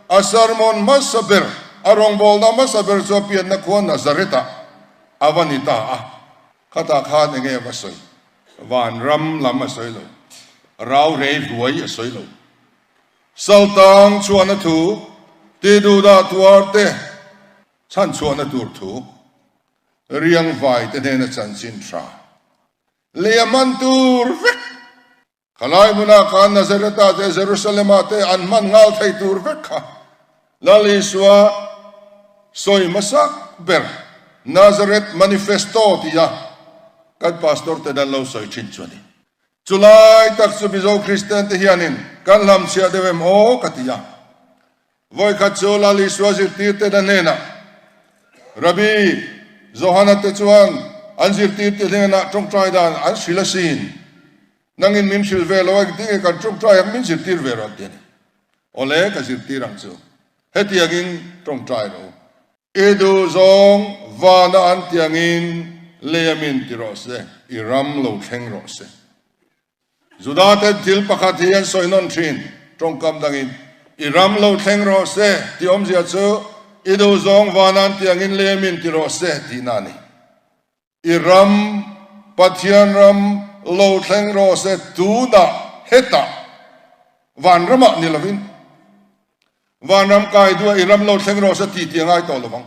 a sermon hmasa ber, a rawngbawlna hmasa ber chu a pianna khua Nazareth-ah a va ni ta a. Khatah khan enge a va sawi? Van ram lam a sawi lo. Rau rei hluai a sawi lo. Saltang chhuahna thu, tiduhdah tuar te chhan chhuahna tur thu, riangvai te hnena chanchin tha lei a hman tur vek. Khalai hmunah khan Nazareth-ah te Jerusalem-ah te an hman nghal thei tur vek kha Lal Isua sawi hmasak ber Nazareth Manifesto tia kan pastor ten an lo sawi thin chu a ni. Chulai tak chu Mizo Kristian te hianin kan hlamchhiah deuh em aw ka ti a. Vawikhat chu Lal Isua zirtirten a hnenah, Rabbi, Johana te chuan an zirtirte hnenah tawngtai dan an hrilh asin. Nangin min hrilh ve lo a, engtin nge kan tawngtai ang min zirtir ve rawh an ti a ni. Awle, ka zirtir ang chu. Hetiangin tawngtai rawh u. I duh zawng vana an tiangin lei a min ti rawh se, i ram lo thleng rawh se. Juda ten thil pakhat hi an sawi nawn thin, tawngkam dangin, I ram lo thleng rawh se tih awmzia chu i duh zawng vanan tiangin lei min ti rawh se tihna a ni. I ram, Pathian ram, lo thleng rawh se tunah, hetah, vanramah ni lovin, vanram kai duah i ram lo thleng rawh se tih tih a ngai tawh lovang.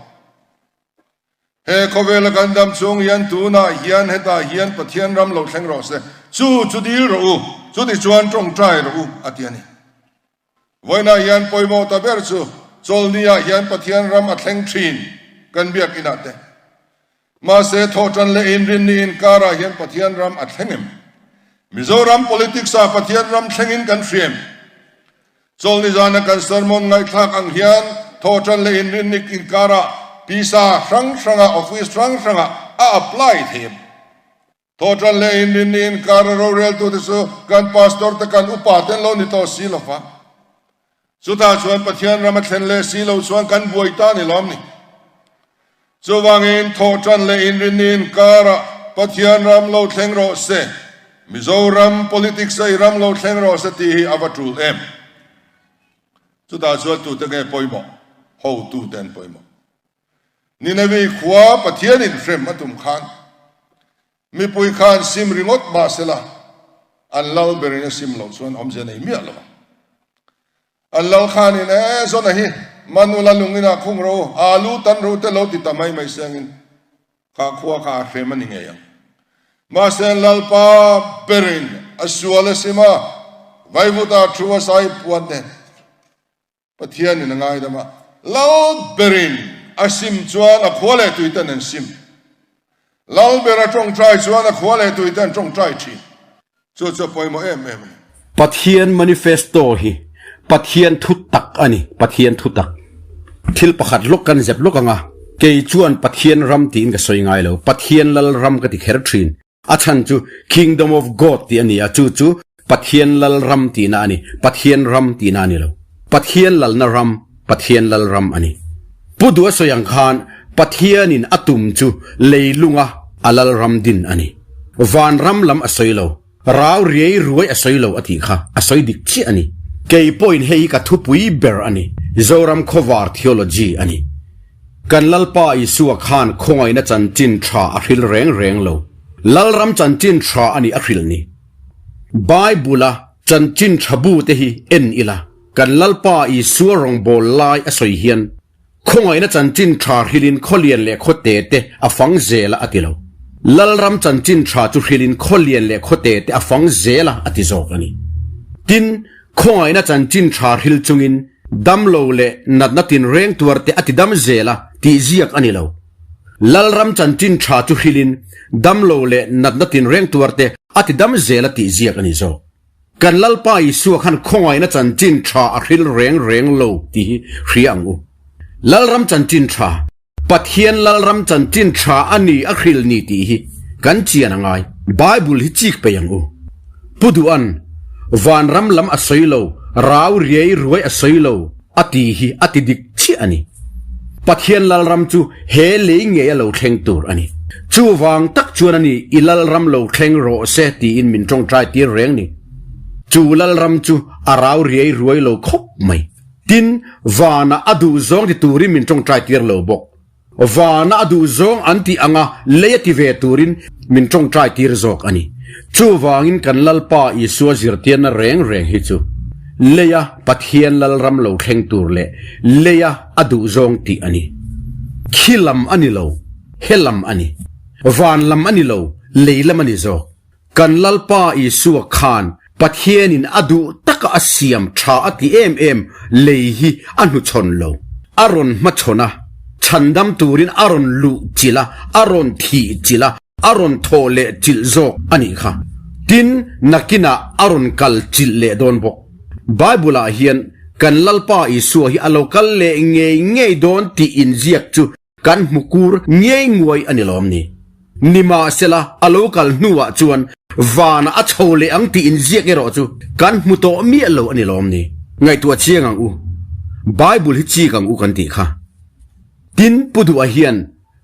He khawvela kan dam chhung hian tunah hian hetah hian Pathian ram lo thleng rawh se, chu chu dil rawh u, chutichuan tawngtai rawh u, a ti a ni. Vawiinah hian pawimawh ta ber chu Chawlhni-ah hian Pathian ram a thleng thin kan biakinah te. Mahse thawhtan leh inrinni inkarah hian Pathian ram a thleng em? Mizoram politics-ah Pathian ram thlengin kan hria em? Chawlhni zana kan sermon ngaihthlak ang hian thawhṭan leh inrinnik inkarah pisa hrang hrangah office hrang hrangah a apply thei em? Thawhṭan leh inrinni inkara roreltute chu kan pastor te kan upa te an lo ni tawh si lo va. Chutah chuan Pathian ram a thlen leh si lo chuan kan buai ta ni lawm ni. Chuvangin thawhṭan leh inrinni inkarah Pathian ram lo thleng rawh se, Mizoram politics a i ram lo thleng rawh se tih hi a va ṭul em? Chutah chuan tute nge pawimawh? Hotute an pawimawh. Ninevi khua Pathianin hrem a tum khan mipui khan sim ringawt mah sela an lal berin a sim loh chuan awmzia nei miah lo ang. An lal khanin, E, Zona hi Manula lungin ah khung rawh u, alu tan rawh u te lo ti ta mai mai sengin kha khua kha a hrem a ni ngei ang. Mahse, Lalpa berin a sual a sim a. Vaivuta thu a sai puan te Pathianin a ngaidam a, Lal berin a sim chuan a khua leh tuiten an sim. Lal ber a tawngtai chuan a khua leh tuiten an tawngtai thin. Chu chu a pawimawh em em a ni. Pathian manifesto hi Pathian thu tak a ni, Pathian thu tak. Thil pakhat lawk kan zep lawk ang a, kei chuan Pathian ram tiin ka sawi ngai lo, Pathian lal ram ka ti kher thin. A chhan chu Kingdom of God tih a ni a, chu chu Pathian lal ram tihna a ni, Pathian ram tihna a ni lo. Pathian lalna ram, Pathian lal ram a ni. Pu Duha sawi ang khan Pathianin a tum chu leilunga a lal ram din a ni. Van ram lam a sawi lo, rau riai ruai a sawi lo a tih kha a sawi dik chiah a ni. Kei pawhin hei hi ka thupui ber a ni, Zoram Khawvar Theology a ni. Kan Lalpa Isua khan khawngaihna chanchin tha a hril reng reng lo. Lalram chanchin tha a ni a hril ni. Bible-a chanchin tha bu te hi en ila, kan Lalpa Isua rawngbâwl lai a sawi hian khawngaihna chanchin tha hrilin khawlian leh khawte te a fang zel a a ti lo. Lalram chanchin tha chu hrilin khawlian leh khawte te a fang zel a a ti zawk a ni. Tin, Khawngaihna chanchin tha hril chungin damlo leh natna tinreng tuar te a ti dam zel a tih ziak a ni lo. Lalram chanchin tha chu hrilin damlo leh natna tinreng tuar te a ti dam zel a tih ziak a ni zawk. Kan Lalpa Isua khan khawngaihna chanchin tha a hril reng reng lo tih hi hria ang u. Lalram chanchin tha. Pathian Lalram chanchin tha a ni a hril ni tih hi kan chian a ngai. Bible hi chik peih ang u. Pu Duhan, Vanram lam a sawi lo, rau riai ruai a sawi lo a ti hi a ti dik chiah a ni. Pathian Lalram chu he lei ngei a lo thleng tur a ni. Chuvang tak chuan a ni i Lalram lo thleng rawh se tiin min tawngtai tir reng ni. Chu Lalram chu a rau riai ruai lo khawp mai. Tin, vanah a duh zawng ti turin min tawngtai tir lo bawk. Vanah a duh zawng an tih anga lei a ti ve turin min tawngtai tir zawk a ni. Chuvangin kan Lalpa Isua zirtirna reng reng hi chu leia Pathian Lalram lo thleng tur leh leia a duh zawng tih a ni. Khi lam a ni lo, he lam a ni. Van lam a ni lo, lei lam a ni zawk. Kan Lalpa Isua khan Pathianin a duh taka a siam tha a ti em em lei hi a hnuchhawn lo. A rawn hmachhawn a, chhandam turin a rawn luh chilh a, a rawn thih chilh a, a rawn thawh leh chilh zawk a nih kha. Tin, nakinah a rawn kal chilh leh dawn bawk. Bible-ah hian kan Lalpa Isua hi a lo kal leh ngei ngei dawn tih inziak chu Kan hmu kur ngei nguai a ni lawm ni? Nimahsela, a lo kal hnuah chuan vanah a chho leh ang tih inziak erawh chu kan hmu tawh miah lo a ni lawm ni? Ngaihtuah chiang ang u. Bible hi chik ang u kan tih kha. Tin, Pu Duha hian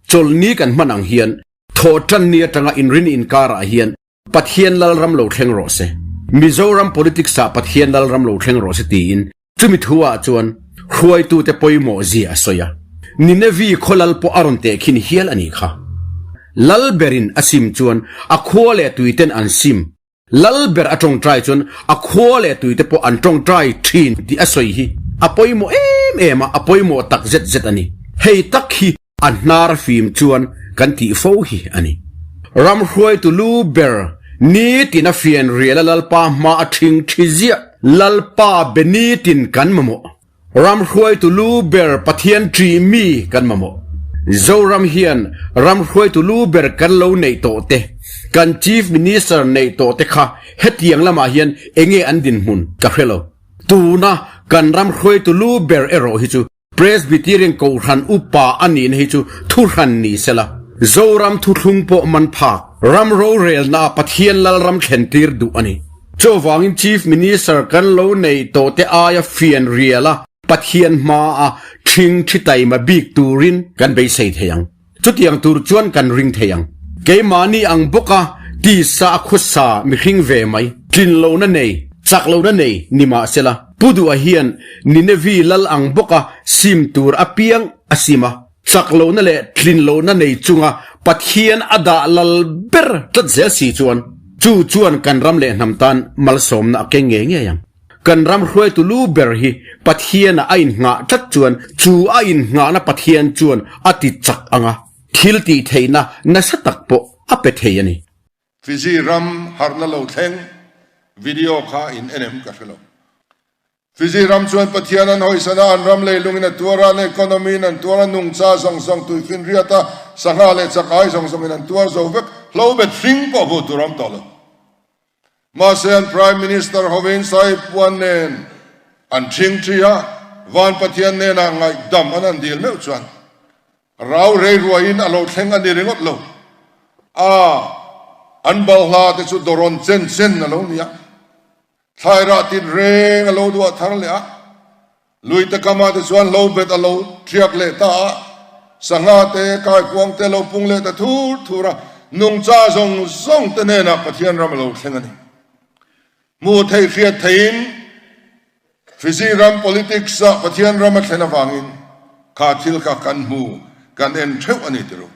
chawlhni kan hman ang hian thawhtanni atanga inrin inkarah hian Pathian Lalram lo thleng rawh se. Mizoram politics ah Pathian Lalram lo thleng rawh se tiin chumi thu ah chuan hruaitute pawimawh zia a sawi a. Ninevi khaw lal pawh a rawn tehkhin hial a nih kha. Lal berin a sim chuan a khua leh tuiten an sim. Lal ber a tawngtai chuan a khua leh tuite pawh an tawngtai thin tih a sawi hi a pawimawh em em a, a pawimawh tak zet zet a ni. Hei tak hi A hnar fim chuan kan tih fo hi a ni. Ram hruaitu lu ber nitin a fian rial a Lalpa hma a ṭhing ṭhi ziah. Lalpa be nitin kan mamawh. Ram hruaitu lu ber Pathian ṭih mi kan mamawh. Zoram hian ram hruaitu lu ber kan lo neih tawh te, kan Chief Minister neih tawh te kha hetiang lamah hian enge an dinhmun ka hre lo. Tuna kan ram hruaitu lu ber erawh hi chu Presbyterian Kohhran upa a nihna hi chu thuhran ni sela, Zoram thuthlung pawh man phak, ram rorelnaah Pathian Lalram thlentir duh a ni. Chuvangin Chief Minister kan lo nei tawhte aia fian riala Pathian hmaa ṭhing ṭhi taima bik turin kan beisei thei ang. Chutiang tur chuan kan ring thei ang. Keimahni ang bawka tisa a khuasa mihring ve mai, tlin lohna nei, chak lohna nei ni mah sela, Pu Duha hian Ninevi lal ang bawka sim tur apiang a sim a, chak lohna leh tlin lohna nei chunga Pathian a dah lal ber tlat zel si chuan, chu chuan kan ram leh hnam tan malsawmna a keng ngei ngei ang. Kan ram hruaitu lu ber hi Pathianah a innghah tlat chuan chu a innghahna Pathian chuan a ti chak ang a, thil tih theihna nasa tak pawh a pe thei a ni. Fiji ram harhna lo thleng. Video kha in en em ka hre lo. Fiji ram chuan Pathian an hawisan a, an ram leilungin a tuar a, an economy in an tuar a, nungcha zawng zawng tuifinriat a, sangha leh chakai zawng zawngin an tuar zo vek, hlobet hring pawh hmuh tur a awm tawh lo. Mahse an Prime Minister hovin Sahib Puan nen an ṭhing ṭhi a, Van Pathian hnenah ngaihdam an han dil meuh chuan rau rei ruaiin a lo thleng a ni ringawt lo. A, an balhla te chu dawrawn chen chen a lo ni a, thlairah tit reng a lo duah thar leh a, Luite kama te chuan hlo bet a lo thiak leh ta a, sangha te, kaikuang te lo pung leh ta thur thur a, nungcha zawng zawng te hnenah Pathian ram a lo thleng a ni. Hmuh theih hriat theihin Fiji ram politics ah Pathian ram a thlen avangin kha thil kha kan hmu, kan en theuh a ni ti ru.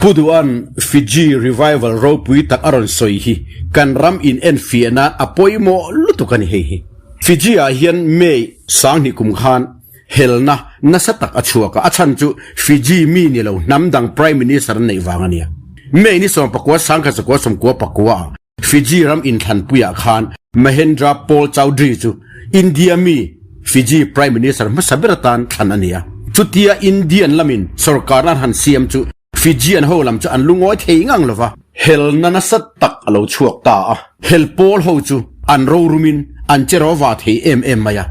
Pu Duan, Fiji revival ropui tak a rawn sawi hi kan ram in enfiah nan a pawimawh lutuk a ni hei hi. Fiji ah hian May 2000 kum khan helna nasa tak a chhuak a, a chhan chu Fiji mi ni lo hnam dang Prime Minister an neih vang a nia. May ni 19 1994 ah Fiji ram inthlanpuiah khan Mahendra Paul Chaudhry chu India mi Fiji Prime Minister hmasa ber atan thlan a ni a. Chutia Indian lamin sorkarna an han siam chu Fijian ho lam chu an lungawi thei ngang lo va. Helna nasa tak a lo chhuak ta a, hel pawl ho chu an rorumin an che rawva thei em em mai a,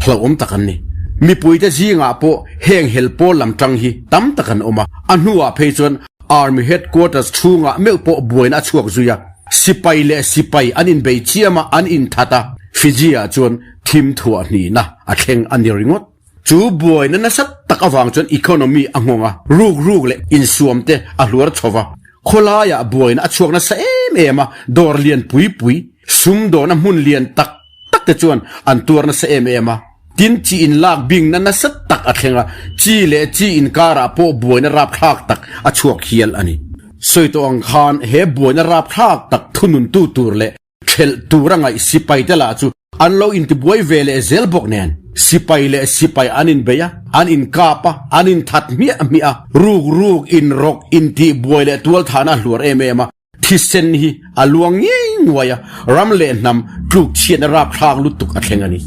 hlauhawm tak an ni. Mipuite zingah pawh heng hel pawl lam tang hi tam tak an awm a, a hnuah phei chuan Army Headquarters chhungah meuh pawh buaina a chhuak zui a, sipai leh sipai an inbei chiam a, an inthat a, Fiji-ah chuan thim thuah hnihna a thleng a ni ringawt. Chu buaina nasa tak avang chuan economy a nghawng a, ruk ruk leh insuam te a hluar chho va, khawlaiah buaina a chhuak nasa em em a, dawr lian pui pui, sumdawna hmun lian tak tak te chuan an tuar nasa em em a, tin chi inlak bingna nasa tak a thleng a, chi leh chi inkarah pawh buaina rapthlak tak a chhuak hial a ni. Sawi tawh ang khan he buaina rapthlak tak thununtu tur leh thelh tur a ngaih sipai te lah chu an lo intibuai ve leh zel bawk nen sipai leh sipai an inbei a, an inkap a, an inthat hmiah hmiah a, ruk ruk inrawk intihbuai leh tualthahna a hluar em em a, Thisen hi a luang ngei nguai a, ram leh hnam tluk chhiatna rapthlak lutuk a thleng a ni.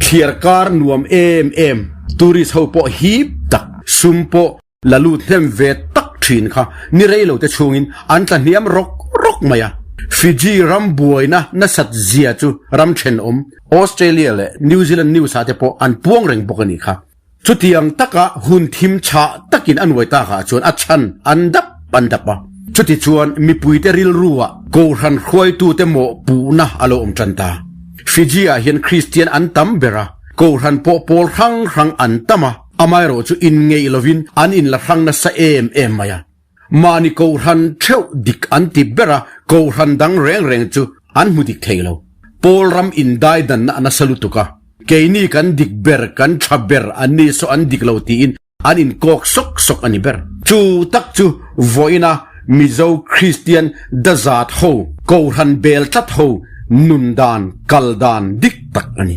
Thliar kar nuam em em, tourist ho pawh hip tak, sum pawh la lut hnem ve tak thin kha ni rei lo te chhungin an tla hniam rawk rawk mai a. Fiji ram buaina nasat zia chu ram thenawm Australia leh New Zealand news ah te pawh an puang reng bawk a nih kha. Chutiang taka hun thim chhah takin a nuai takah chuan a chhan an dap an dap a. Chutichuan mipuite rilruah Kohhran hruaitute mawhpuhna a lo awm tan ta. Fiji-ah hian Kristian an tam ber a, Kohhran pawh pawl hrang hrang an tam a, amaherawh chu inngeih lovin an inla hrang nasa em em mai a. Mahni Kohhran theuh dik an ti ber a, Kohhran dang reng reng chu an hmu dik thei lo. Pawl ram indaidanna a nasa lutuk a, keini kan dik ber, kan tha ber, anni saw an dik lo tiin an inkawk sawk sawk a ni ber. Chu tak chu vawiina Mizo Kristian dazat ho, Kohhran bel tlat ho nun dan, kal dan dik tak a ni.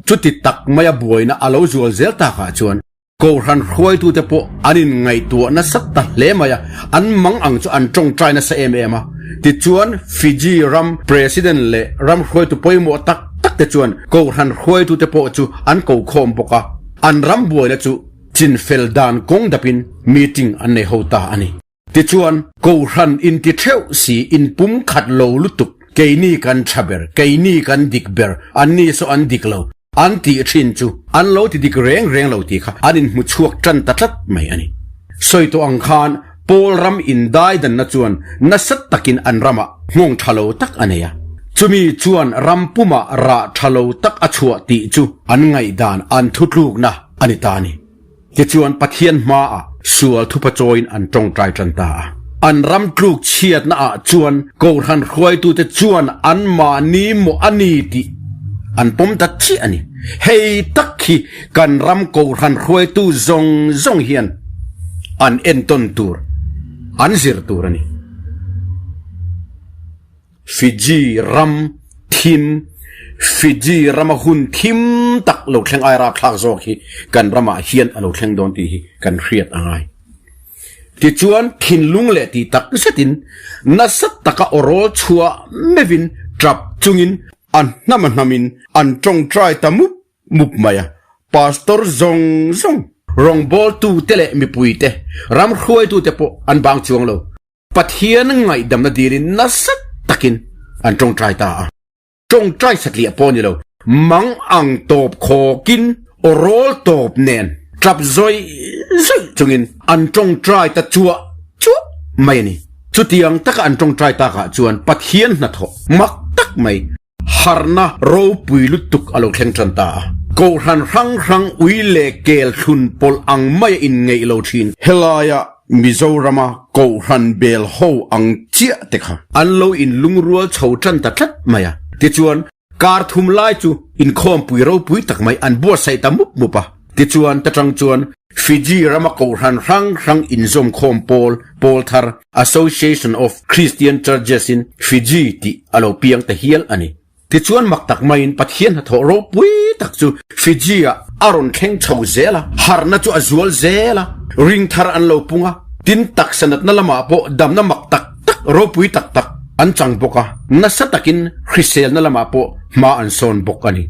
Chuti tak maia buaina a lo zual zel takah chuan Kohhran hruaitute pawh an inngaihtuah nasa ta hle mai a, an mang ang chu an tawngtai nasa em em a. Tichuan, Fiji ram President leh ram hruaitu pawimawh tak tak te chuan Kohhran hruaitute pawh chu an ko khawm bawk a, an ram buaina chu chinfel dan kawng dapin meeting an nei ho ta a ni. Tichuan, Kohhran inti theuh si inpumkhat lo lutuk, keini kan tha ber, keini kan dik ber, anni saw an dik lo, an tih thin chu an lo ti dik reng reng lo tih kha an inhmu chhuak tan ta tlat mai a ni. Sawi tawh ang khan Paul ram indaidanna chuan nasa takin an ramah nghawng tha lo tak a nei a, chumi chuan ram pumah rah tha lo tak a chhuah tih chu an ngaihdan an thutlukna a ni ta a ni. Tichuan Pathian hmaah sual thupachawiin an tawngtai tan ta a. An ram tluk chhiatnaah chuan Kohhran hruaitute chuan anmahni maw a ni tih an pawm ta chiah a ni. Hei tak hi kan ram Kohhran hruaitu zawng zawng hian an entawn tur, an zir tur a ni. Fiji ram thim, Fiji rama hun thim tak lo thleng ai rapthlak zawk hi kan ramah hian a lo thleng dawn tih hi kan hriat a ngai. Tichuan thinlung leh tih tak zetin nasa taka awrawl chhuah meuhin tap chungin. A hnam a hnamin an tawngtai ta mup mup mai a, Pastor zawng zawng, rawngbawltute leh mipuite, ram hruaitute pawh an bang chuang lo. Pathian ngaihdamna dilin nasa takin an tawngtai ta a. Tawngtai satliah pawh ni lo, mang ang tawp khawkin aw rawl tawp nen tap zawih zawih chungin an tawngtai ta chuah chuah mai a ni. Chutiang taka an tawngtai takah chuan Pathian hnathawh mak tak mai harhna ropui lutuk a lo thleng tan ta a. Kohhran hrang hrang ui leh kel thlun pawlh ang maia inngeih lo thin. Helaia Mizorama Kohhran bel ho ang chiah te kha an lo inlungrual chho tan ta tlat mai a. Tichuan, kar thum lai chu inkhawmpui ropui tak mai an buatsaih ta mup mup a. Tichuan, ta tang chuan Fiji rama Kohhran hrang hrang inzawmkhawm pawl, pawl thar, Association of Christian Churches in Fiji tih a lo piang ta hial a ni. Tichuan mak tak maiin Pathian hnathawh ropui tak chu Fiji-ah a rawn thleng chho zel a, harhna chu a zual zel a, ring thar an lo pung a, tin taksa natna lamah pawh damna mak tak tak ropui tak tak an chang bawk a, nasa takin hriselna lamah pawh hma an sawn bawk a ni.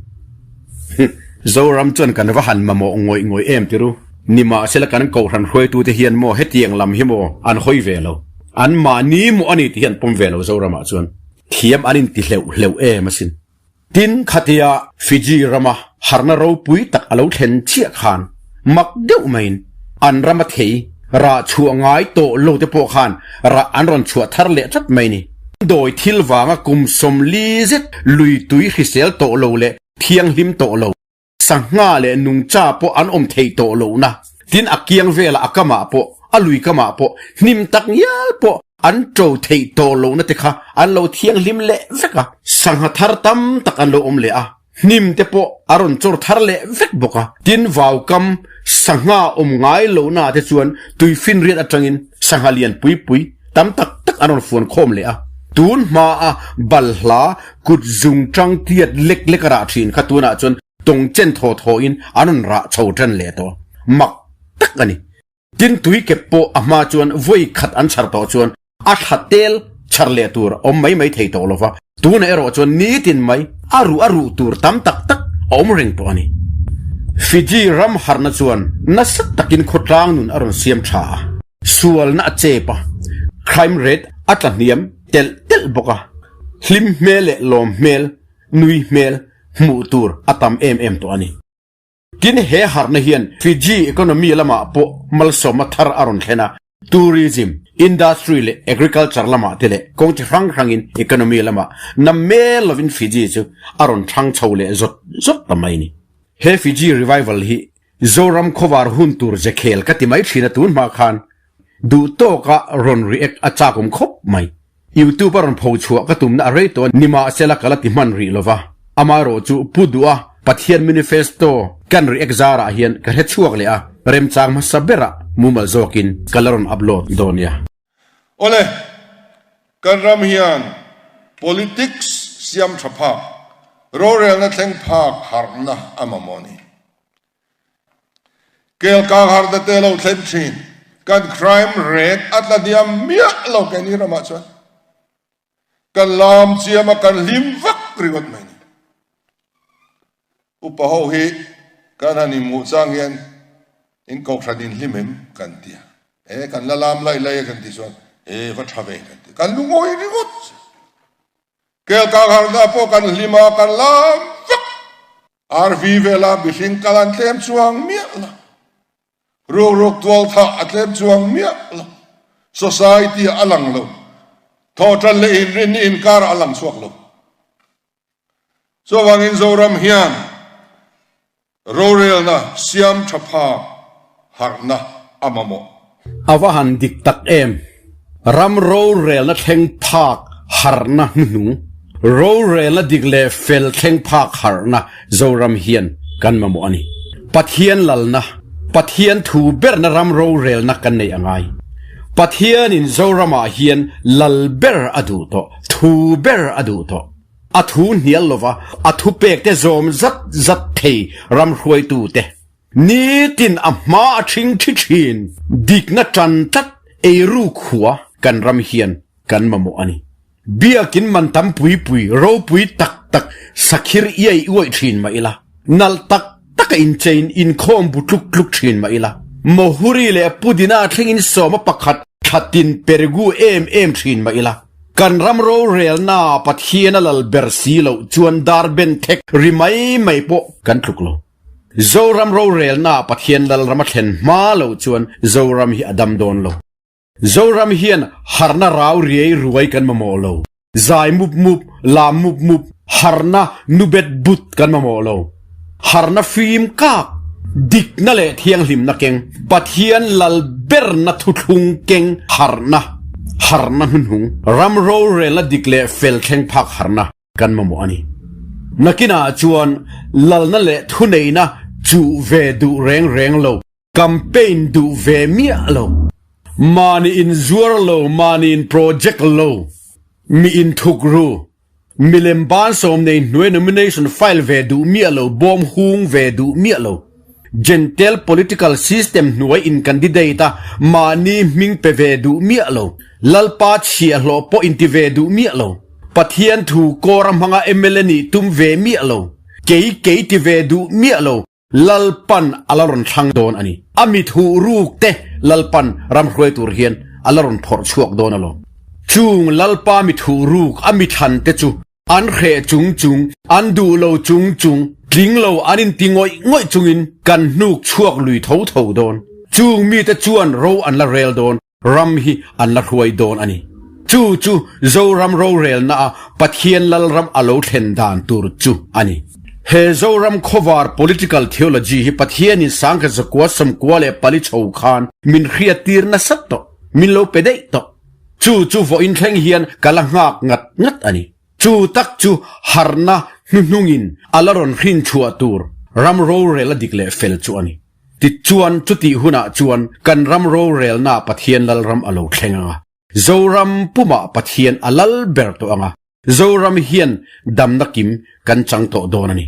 Zoram chuan kan va han mamawh ngawih ngawih em tiru? Nimahsela kan kohhran hruaitute hian maw hetiang lam hi maw an hawi ve lo? An mahni maw a ni tih hi an pawm ve lo Zoramah chuan. Thiam an inti hleuh hleuh em asin. Tin, khatia Fiji rama harna ropui tak a lo thlen chiah khan mak deuh maiin an rama thei rah chhuah ngai tawh lo te pawh khan rah an rawn chhuah thar leh tlat mai ni. Dawi thil vanga kum 40 zet lui tui hrisel tawh lo leh thianghlim tawh lo. Sangha leh nungcha pawh an awm thei tawh lohna, tin a kiang velah a kamah pawh, a lui kamah pawh hnim tak ngial pawh an ṭo theih tawh lohna te kha an lo thianghlim leh vek a. Sangha thar tam tak an lo awm leh a, hnim te pawh a rawn chawr thar leh vek bawk a. Tin vaukam sangha awm ngai lohna ah te chuan tuifinriat atangin sangha lian pui pui tam tak tak an rawn fuan khawm leh a. Tun hmaa balhla Kut zung tang tiat lek lek a rah thin kha tunah chuan tawng chen thaw thaw in an rawn rah chho tan leh tawh. Mak tak a ni. Tin tui kep pawh a hma chuan vawi khat an chhar tawh chuan a thla tel chhar leh tur a awm mai mai thei tawh lo va, tunah erawh chuan nitin mai a ruh a ruh tur tam tak tak a awm reng tawh a ni. Fiji ram harhna chuan nasa takin khawtlang nun a rawn siam tha a, sualna a chep a, crime rate a tla hniam telh telh bawk a. Hlim hmel leh lawm hmel, nui hmel hmuh tur a tam em em tawh a ni. Tin, he harhna hian Fiji economy lamah pawh malsawmna thar a rawn thlen a, tourism, industry leh agriculture lamah te leh kawng chi hrang hrangin economy lamah na mel lovin Fiji chu a rawn thang chho leh zawt zawt ta mai a ni. He Fiji revival hi Zoram khawvar hun tur ze khel ka ti mai thin a tun hma khan duh tawka rawn react a chak awm khawp mai. YouTube a rawn pho chhuah ka tumna a rei tawh a nimahsela ka la ti hman rih lova. Amaherawh chu Pu Duha Pathian Manifesto kan react zarah hian ka hre chhuak leh a, remchang hmasa berah mumal zawkin ka la rawn upload dawn nia. Awle, kan ram hian politics siam tha phak, rorelna thleng phak harhna a mamawh a ni. Kel kang har te te lo thlen thin. Kan crime rate a tla hniam miah lo keini ramah chuan. Kan lam chiam a kan hlim vak ringawt mai ni. Upa ho hi kan han inhmuh chang hian in kohhran in hlim em kan ti a. E kan la lam laih laih a kan ti chuan e va tha ve kan ti. Kan lungawi ringawt. Kel kang harna pawh kan hlim a kan lam vak. RV vela mihring kal an tlem chuang miah lo. Rukruk tual thah a tlem chuang miah lo. Society ah a lang lo. Thawhtan leh inrinni inkar ah a lang chhuak lo. Chuvangin Zoram hian rorelna siam tha phak harhna a mamawh. A va han dik tak em! Ram rorelna thleng phak harhna hnuhnung, rorelna dik leh fel thleng phak harhna Zoram hian kan mamawh a ni. Pathian lalna, Pathian thu berna ram rorelna kan neih a ngai. Pathianin Zoramah hian lal ber a duh tawh, thu ber a duh tawh. A thu hnial lova a thupekte zawm zat zat thei ram hruaitute nitin a hma a ṭhing ṭhi ṭhin. Dikna ṭan tlat eiru khua kan ram hian kan mamawh a ni. Biakin man tam pui pui ropui tak tak. tak sakhir iai uaih thin mah ila, nalh tak taka inchein inkhawm bu tluk tluk thin mah ila, Mohuri leh Pudina thlengin sawma pakhat thla tin pergu em em thin mah ila, kan ram rorelna Pathian a lal ber si loh chuan dar ben thek ri mai mai pawh kan tluk lo. Zoram rorelna Pathian lalram a thlen hma loh chuan Zoram hi a dam dawn lo. Zoram hian harna rau riai ruai kan mamawh lo. Zai mup mup, lam mup mup, harna nu bet but kan mamawh lo. Harna fim kak, dikna leh thianghlimna keng, Pathian lal berna thuthlung keng harna, harna hnuhnung, ram rorelna dik leh fel thleng phak harna kan mamawh a ni. Nakinah chuan lalna leh thuneihna chuh ve duh reng reng lo. Campaign duh ve miah lo. Mahni in zuar lo, mahni in project lo, mi in thuk ru, milem ban sawm nei hnuai nomination file ve duh miah lo, bawm hung ve duh miah lo. Gentile political system hnuai in candidate a mahni hming pe ve duh miah lo. Lalpa chhiahhlawh pawh in ti ve duh miah lo. Pathian thu kawr a hmanga mla nih tum ve miah lo. Kei kei ti ve duh miah lo. Lalpan a la rawn thlang dawn a ni. A mit huh ruk te Lalpan ram hruai tur hian a la rawn phawrh chhuak dawn alawm. Chung Lalpa mit huh ruk a mi thlan te chu an hreh chung chung, an duh lo chung chung, tling lo an inti ngawih ngawih chungin kan hnuk chhuak lui tho tho dawn. Chung mite chuan ro an la rel dawn. Ram hi an la hruai dawn a ni. Chu chu Zoram rorelna a Pathian Lalram a lo thlen dan tur chu a ni. He Zoram khawvar political theology hi Pathianin sangkhat zakua 94 chho khan min hriattir nasat tawh, min lo pe daih tawh. Chu chu vawiin thleng hian ka la nghak ngat ngat a ni. Chu tak chu harna hnuhnungin a la rawn hrin chhuah tur ram rorel a dik leh fel chu a ni. Tichuan, chutih hunah chuan kan ram rorelna Pathian Lalram a lo thleng ang a, Zoram pumah Pathian a lal ber tawh ang a, Zoram hian damna kim kan chang tawh dawn a ni.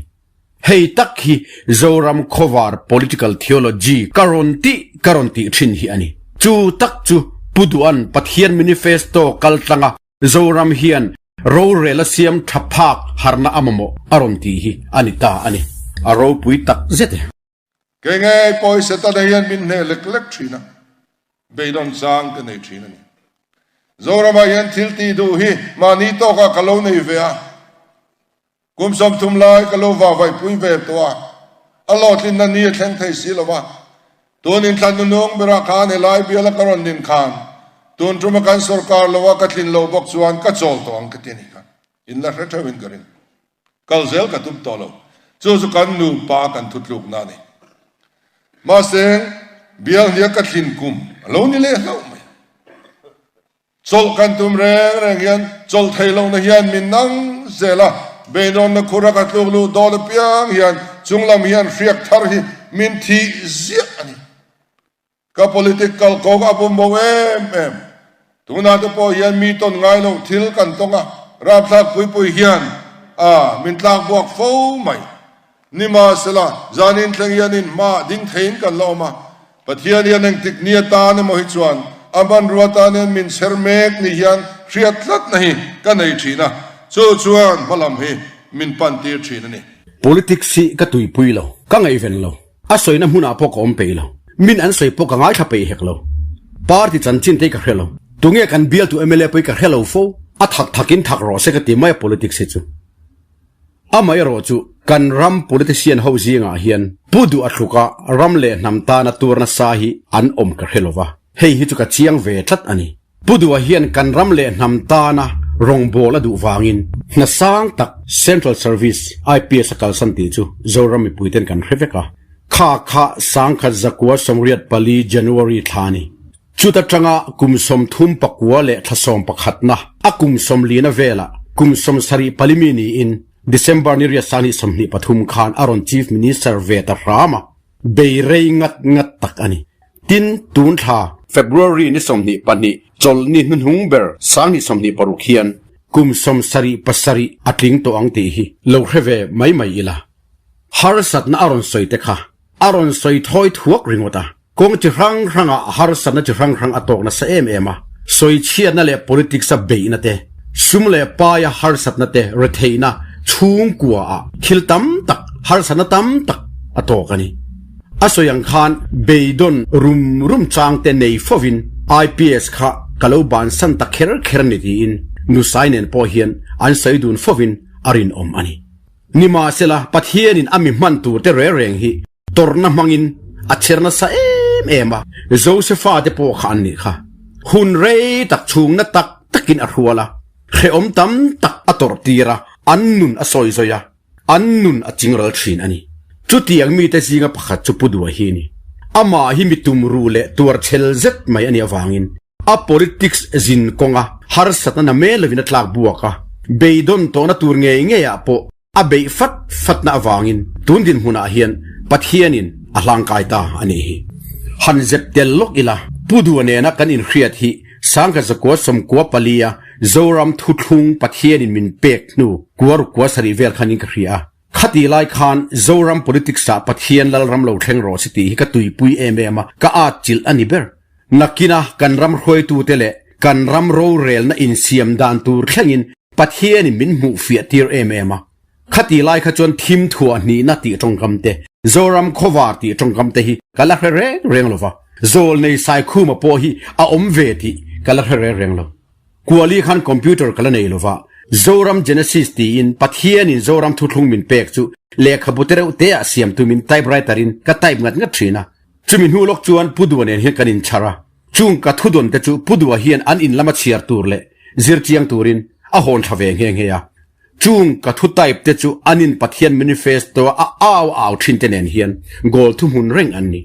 Hei tak hi Zoram khawvar political theology ka rawn tih ka rawn tih thin hi a ni. Chu tak chu Pu Duan Pathian manifesto kal tlanga Zoram hian rorel a siam tha phak harna a mamawh a rawn tih hi a ni ta a ni. A ropui tak zet e. Kei ngei pawh i Setana hian min hneh lek lek thin a, beidawn chang ka nei thin a ni. Zoramah hian thil tih duh hi mahni tawkah ka lo nei ve a, kum 30 lai ka lo vahvaihpui ve tawh a, a hlawhtlinna ni a thleng thei si lo va. Tun inthlan nunung berah khan helai biala ka rawn din khan tun tuma kan sorkar lo a ka tlin lo bawk chuan ka chawl tawh ang ka ti a nih kha. In la hre theuhin ka ring. Kal zel ka tum tawh lo. Chu chu kan nupa kan thutlukna a ni. Mahse, bial hnia ka thlin kum a lo ni leh hlauh mai. Chawlh kan tum reng reng hian chawlh thei lohna hian min nang zel a, beinawnna khura ka tluk luh dawn apiang hian chunglam hian hriak thar hi min thih ziah a ni. Ka politic kalkawng a bum bo em em. Tunah te pawh hian mi tawn ngai loh thil kan tawng a, rapthlak pui pui hian a min tlak buak fo mai. Nimahsela, zanin thleng hianin hmaah ding theiin kan la awm a, Pathian hian engtik ni atan emaw hi chuan a hmanrua tan hian min chher mek ni hian hriat tlatna hi ka nei thin a, chu chuan hmalam hi min pan tir thin a ni. Politics hi ka tuipui lo, ka ngaihven lo. A sawina hmunah pawh ka awm peih lo. Min an sawi pawh ka ngaithla peih hek lo. Party chanchin te hi ka hre lo. Tunge kan bialtu mla pawh hi ka hre lo fo. A thak thakin thak rawh se ka ti mai a politics hi chu. Amaherawh chu kan ram politician ho zingah hian Pu Duh a thluka ram leh hnam tana tur nasa hi an awm ka hre lo va. Hei hi chu ka chiang ve tlat a ni. Pu Duha hian kan ram leh hnam tana rawngbawl a duh vangin hna sang tak Central Service, IPS a kalsan tih chu Zoram mipuiten kan hre vek a. Kha kha 1984 January thla a ni. Chuta tanga kum 39 leh thla sawmpakhatna a kum sawmlina velah kum 74 mi niin December ni riat 2023 khan a rawn Chief Minister ve ta hram a. Bei rei ngat ngat tak a ni. Tin, tun thla. February ni 22 chawlhni hnuhnung ber 2026 hian kum 77 a tling tawh ang tih hi lo hre ve mai mai ila. Harsatna a rawn sawi te kha a rawn sawi thawi thuak ringawt a. Kawng chi hrang hrangah harsatna chi hrang hrang a tawk nasa em em a. Sawichhiatna leh politics a beihna te, sum leh paia harsatna te, retheihna. Chhungkua ah thil tam tak, harsatna tam tak a tawk a ni. A sawi ang khan beidawn rum rum chang te nei fovin IPS kha ka lo bansan ta kher kher ni tiin Nusai nen pawh hian an sawi dun fovin a rinawm a ni. Nimahsela Pathianin a mi hman tur te reng reng hi tawrhna hmangin a chher nasa em em a, Josefa te pawh kha an nih kha. Hun rei tak chhungna tak takin a hrual a, hrehawm tam tak a tawrh tir a, an nun a sawi zawi a, an nun a chingral thin a ni. Chutiang mite zinga pakhat chu Pu Dua hi a ni. Amah hi mi tumruh leh tuarchhel zet mai a nih avangin a politics zin kawnga harsatna na mel lovin a tlak buak a, beidawn tawhna tur ngei ngeiah pawh A beih fat fatna avangin tun dinhmunah hian Pathianin a hlangkai ta a nih hi. Han zep tel lawk ila, Pu Dua nena kan inhriat hi Sangha zakua sawmkua palia Zoram thuthlung Pathianin min pek hnu kua rukua sarih vel khanin ka hria a. Khatih lai khan Zoram politics-ah Pathian Lalram lo thleng rawh se tih hi ka tuipui em em a, ka atchilh a ni ber. Nakina kan ram hruaitute leh kan ram rorelna insiam dan tur thlengin Pathianin min hmuh fiah tir em em a. Khati lai kha chuan thim thuah hnihna tih tawngkam te, Zoram khawvar tih tawngkam te hi ka la hre reng reng lo va. Zawlnei Saikhuma pawh hi a awm ve tih ka la hre reng reng lo. Kuali khan computer ka la nei lo va, Zoram Genesis tiin Pathianin Zoram thuthlung min pek chu lehkhabu te reuh te ah siam tumin typewriter in ka type ngat ngat thin a. Chumi hnu lawk chuan Pu Dua nen hian kan inchhar a, chung ka thudawn te chu Pu Dua hian an in lama chhiar tur leh zir chiang turin a hawn thla ve nghe nghe a. Chung ka thu type te chu an in Pathian manifesto a au au thin te nen hian goal thuhmun reng an ni.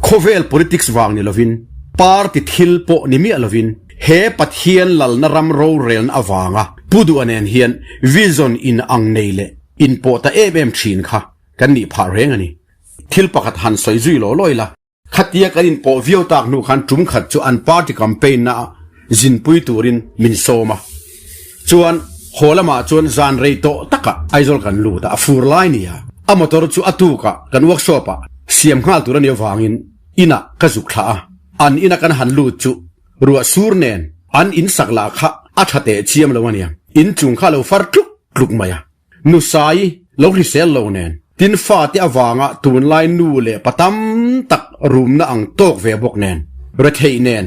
Khawvel politics vang ni lovin, party thil pawh ni miah lovin he Pathian lalna ram rorelna avanga Pu Dua nen hian vision in ang nei leh inpawh ta em em thin kha kan nih phah reng a ni. Thil pakhat han sawi zui law law ila, khatia kan inpawh viau tak hnu khan tum khat chu an party campaign na ah zinpui turin min sawm a. Chuan haw lamah chuan zan rei tawh takah Aizawl kan lut a, a fur lai nia. A motor chu a tukah kan workshop ah siam nghal tur a nih avangin inah ka zuk thlah a. An ina kan han lut chu ruah sur nen an insak lah kha a tha teh chiam lo a nia, inchung kha a lo far tluk tluk mai a. Nusai lo hrisel lo nen, tin fate avanga tunlai nu leh pa tam tak rumna ang tawk ve bawk nen, retheih nen,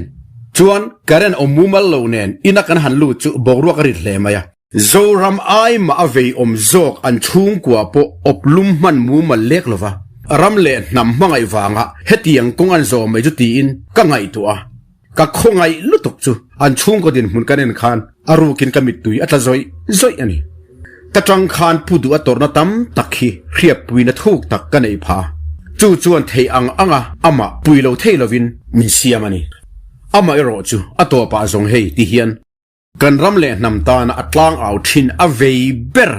chuan current awm mumal lo nen ina kan han lut chu boruak a rit hle mai a. Zoram ai mah a vei awm zawk an chhungkua pawh awp lum hman mumal lek lova, ram leh hnam hmangaih vanga hetiang kawng an zawm mai chu tiin ka ngaihtuah a. Ka khawngaih lutuk chu an chhungkaw dinhmun kan en khan a rukin ka mittui a tla zawih zawih a ni. Ka tang khan pu duh a tawrhna tam tak hi hriatpuina thuk tak ka neih phah a, chu chuan theih ang anga amah pui lo thei lovin min siam a ni. Amah erawh chu a tawpah zawng hei ti hian kan ram leh hnam tana a tlang au thin a vei ber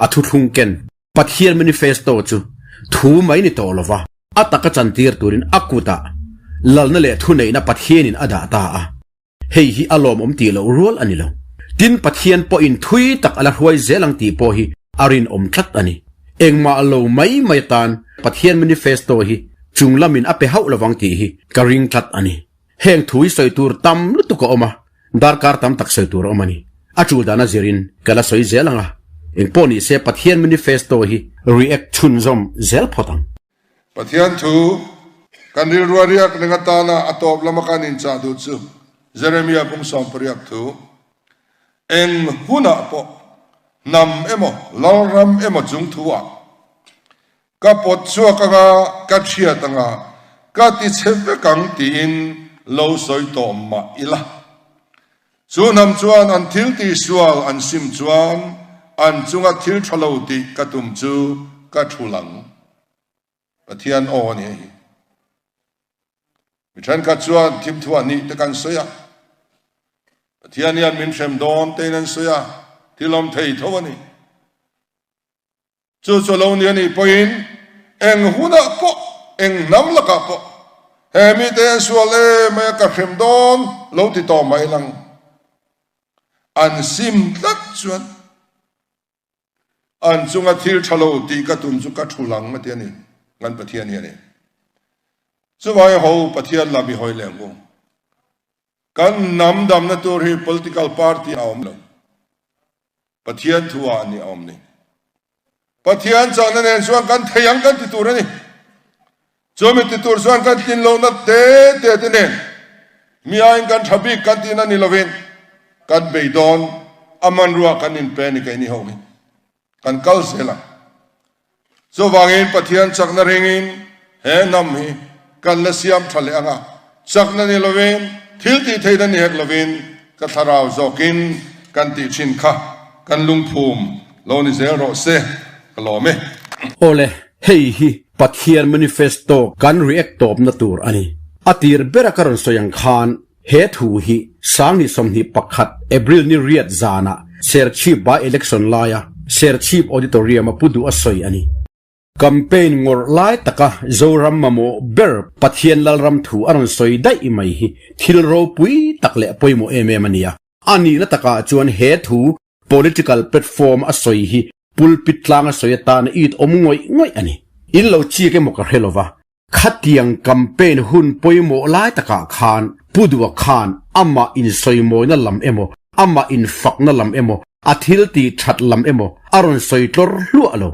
a thuthlung ken Pathian manifesto chu thu mai ni tawh lova a taka chantir turin a kutah lalna leh thuneihna Pathianin a dah ta a, hei hi a lawmawm tih loh rual a ni lo. Tin, Pathian pawhin thui tak a la hruai zel ang tih pawh hi a rinawm tlat a ni. Engmah lo mai mai atan Pathian manifesto hi chung lamin a pe hauh lovang tih hi ka ring tlat a ni. Heng thu hi sawi tur tam lutuk a awm a, darkar tam tak sawi tur a awm a ni. A tul dana zirin ka la sawi zel ang a, engpawh ni se Pathian manifesto hi react chhunzawm zel phawt ang. Pathian thu kan rilrua riak reng atana a tawp lama kan inchah duh chu Jeremia pum 80 thu, Eng hunah pawh hnam emaw lalram emaw chung thu-ah Ka pawt chhuak anga, ka thiat anga, ka ti chhe vek ang tiin lo sawi tawh mah ila. Chu hnam chuan an thil tihsual an sim chuan an chunga thil tha lo tih ka tum chu ka thul ang. Pathian aw a ni hei. Mi thenkhat chuan thimthuah nih te kan sawi a, Pathian hian min hrem dawn tein an sawi a, thil awm thei tho a ni. Chu chu lo ni a nih pawhin eng hunah pawh, eng hnam lakah pawh he mite an sual em mai a ka hrem dawn lo ti tawh mai lang. An sim tlat chuan an chunga thil tha lo tih ka tum chu ka thu lang a ti a ni, kan Pathian hi a ni. Chuvangin ho Pathian lam i hawi leh ang u. Kan hnam damna tur hi political party a awm lo. Pathian thu ah a ni a awm ni. Pathian chakna nen chuan kan thei ang kan ti tur a ni. Chumi ti tur chuan kan tlin lohna te te te nen mi aiin kan tha bik kan tihna ni lovin kan beidawn a hmanrua kan inpe a ni keini ho hi. Kan kal zel ang. Chuvangin Pathian chakna ringin he hnam hi kan la siam tha leh ang a, chakna ni lovin, thil tih theihna ni hek lovin ka thlarau zawkin kan tih thin kha kan lungphum lo ni zel rawh se, ka lawm e. Awle, hei hi Pathian manifesto kan react tawpna tur a ni. A tir bera ka rawn sawi ang khan He thu hi Sangni 21 April ni riat zanah Serchhip by election laia Serchhip Auditorium a pu duh a sawi a ni. Campaign ngawrh lai taka Zoram mamawh ber Pathian Lalram thu a rawn sawi daih mai hi thil ropui tak leh pawimawh em em a ni a. A nihna takah chuan he thu political platform a sawi hi pulpit tlang a sawi atana it awm ngawih ngawih a ni. In lo chik emaw ka hre lova, Khatiang campaign hun pawimawh lai takah khan Pu Dua khan amah insawimawina lam emaw, amah infakna lam emaw, a thil tih that lam emaw a rawn sawi tlawr hluah lo.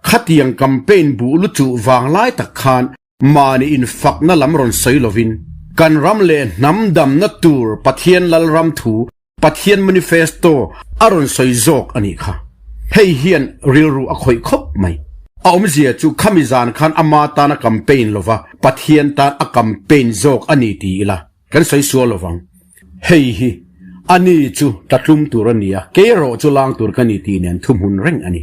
Khatiang campaign buh luchuh vang lai tak khan mahni infakna lam rawn sawi lovin, kan ram leh hnam damna tur Pathian Lalram thu Pathian manifesto a rawn sawi zawk a nih kha. Hei hian rilru a khawih khawp mai. A awmzia chu khami zan khan ama tan a campaign lova, Pathian tan a campaign zawk a ni ti ila kan sawi sual lovang. Hei hi a ni chu tlatlum tur a ni a, kei erawh chu lang tur ka ni tih nen thuhmun reng a ni.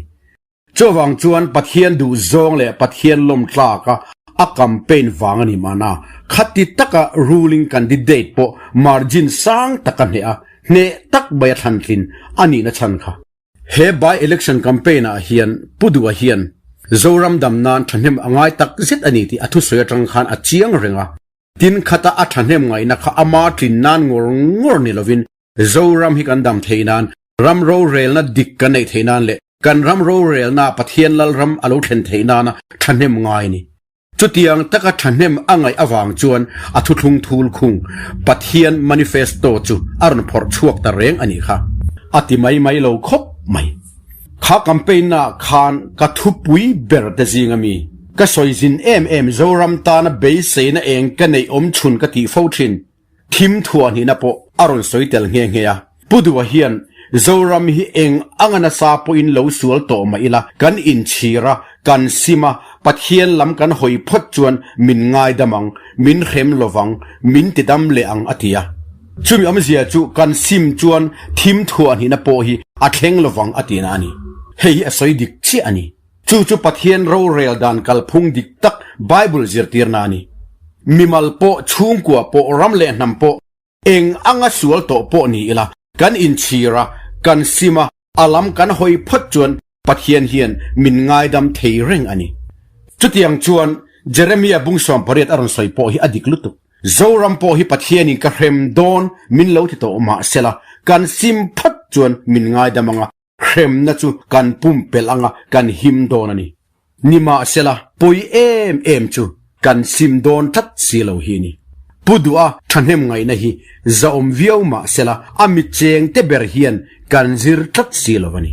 Chuvang chuan Pathian duhzawng leh Pathian lawm tlaka a campaign vang a ni mahna, khati taka ruling candidate pawh margin sang taka hneh a, hneh tak mai a thlantlin a nihna chhan kha. He by-election campaign ah hian Pu Duha hian Zoram dam nan thahnem a ngai tak zet a ni tih a thusawi atang khan a chiang reng a, tin khata a thahnem ngaihna kha ama tlin nan ngawr ngawr ni lovin Zoram hi kan dam theih nan Ram rorelna dik kan neih theih nan leh kan ram rorelna Pathian Lalram a lo thlen theih nana thahnem ngai a ni. Chutiang taka thahnem a ngaih avang chuan a thuthlung thul khung Pathian manifesto chu a rawn phawrh chhuak ta reng a nih kha. A ti mai mai lo khawp mai. Kha campaign naah khan ka thupui ber te zing a mi. Ka sawi zin em em Zoram tana beiseina eng ka neih awm chhun ka tih fo thin. Thim thuah hnihna pawh a rawn sawi tel nghe nghe a. Pu Duha hian Zoram hi eng anga nasa pawhin lo sual tawh mah ila, kan inchhir a, kan sim a, Pathian lam kan hawi phawt chuan min ngaidam ang, min hrem lovang, min tidam leh ang a ti a. Chumi awmzia chu kan sim chuan thim thuah hnihna pawh hi a thleng lovang a tihna a ni. Hei hi a sawi dik chiah a ni. Chu chu Pathian rorel dan kalphung dik tak Bible zirtirna a ni. Mimal pawh, chhungkua pawh, ram leh hnam pawh, eng anga sual tawh pawh ni ila, kan inchhir a, kan sim a, a lam kan hawi phawt chuan Pathian hian min ngaidam thei reng a ni. Chutiang chuan Jeremia bung 80 a rawn sawi pawh hi a dik lutuk. Zoram pawh hi Pathianin ka hrem dawn min lo ti tawh mah sela, kan sim phawt chuan min ngaidam anga, Hremna chu kan pumpelh anga kan him dawn a ni. Nimahsela, pawi em em chu kan sim dawn tlat si lo hi a ni. Pu Duha thahnem ngaihna hi zahawm viau mahsela a mi cheng te ber hian kan zir tlat si lo a ni.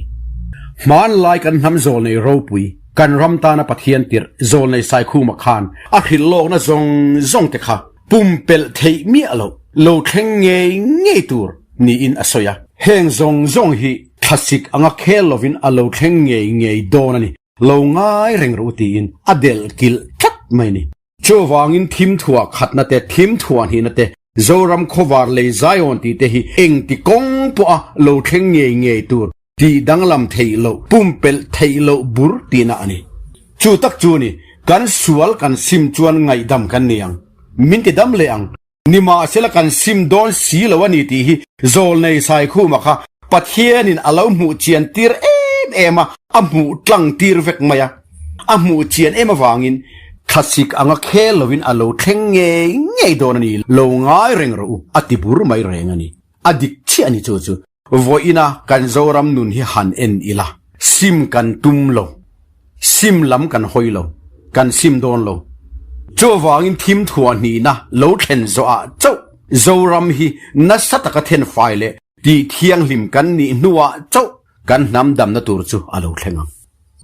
Hmanlai kan hnam zawlnei ropui, kan ram tana Pathian tirh zawlnei Saikhuma khan a hrilh lawkna zawng zawng te kha pumpelh theih miah loh lo thleng ngei ngei tur niin a sawi a. Heng zawng zawng hi thlasik anga khel lovin a lo thleng ngei ngei dawn a ni, lo ngai reng rawh u tiin a delh kilh tlat mai a ni. Chuvangin thimthuah khatna te, thimthuah hnihna te, Zoram khawvar lei Zion tih te hi engti kawng pawha lo thleng ngei ngei tur tih danglam theih loh, pumpelh theih loh bur tihna a ni. Chu tak chu ni, kan sual kan sim chuan ngaihdam kan ni ang, min ti dam leh ang, nimahsela kan sim dawn si lo a ni tih hi Zawlnei Saikhuma kha Pathianin a lo hmuh chian tir em em a, a hmuh tlang tir vek mai a. A hmuh chian em avangin thlasik anga khel lovin a lo thleng ngei ngei dawn a ni, lo ngai reng rawh u, a ti bur mai reng a ni. A dik chiah a ni chu chu. Vawiina kan Zoram nun hi han en ila, sim kan tum lo, sim lam kan hawi lo, kan sim dawn lo. Chuvangin thim thuah hnihna lo thlen zawhah chauh Zoram hi nasa taka thenfai leh tih thianghlim kan nih hnuah chauh kan hnam damna tur chu a lo thleng ang.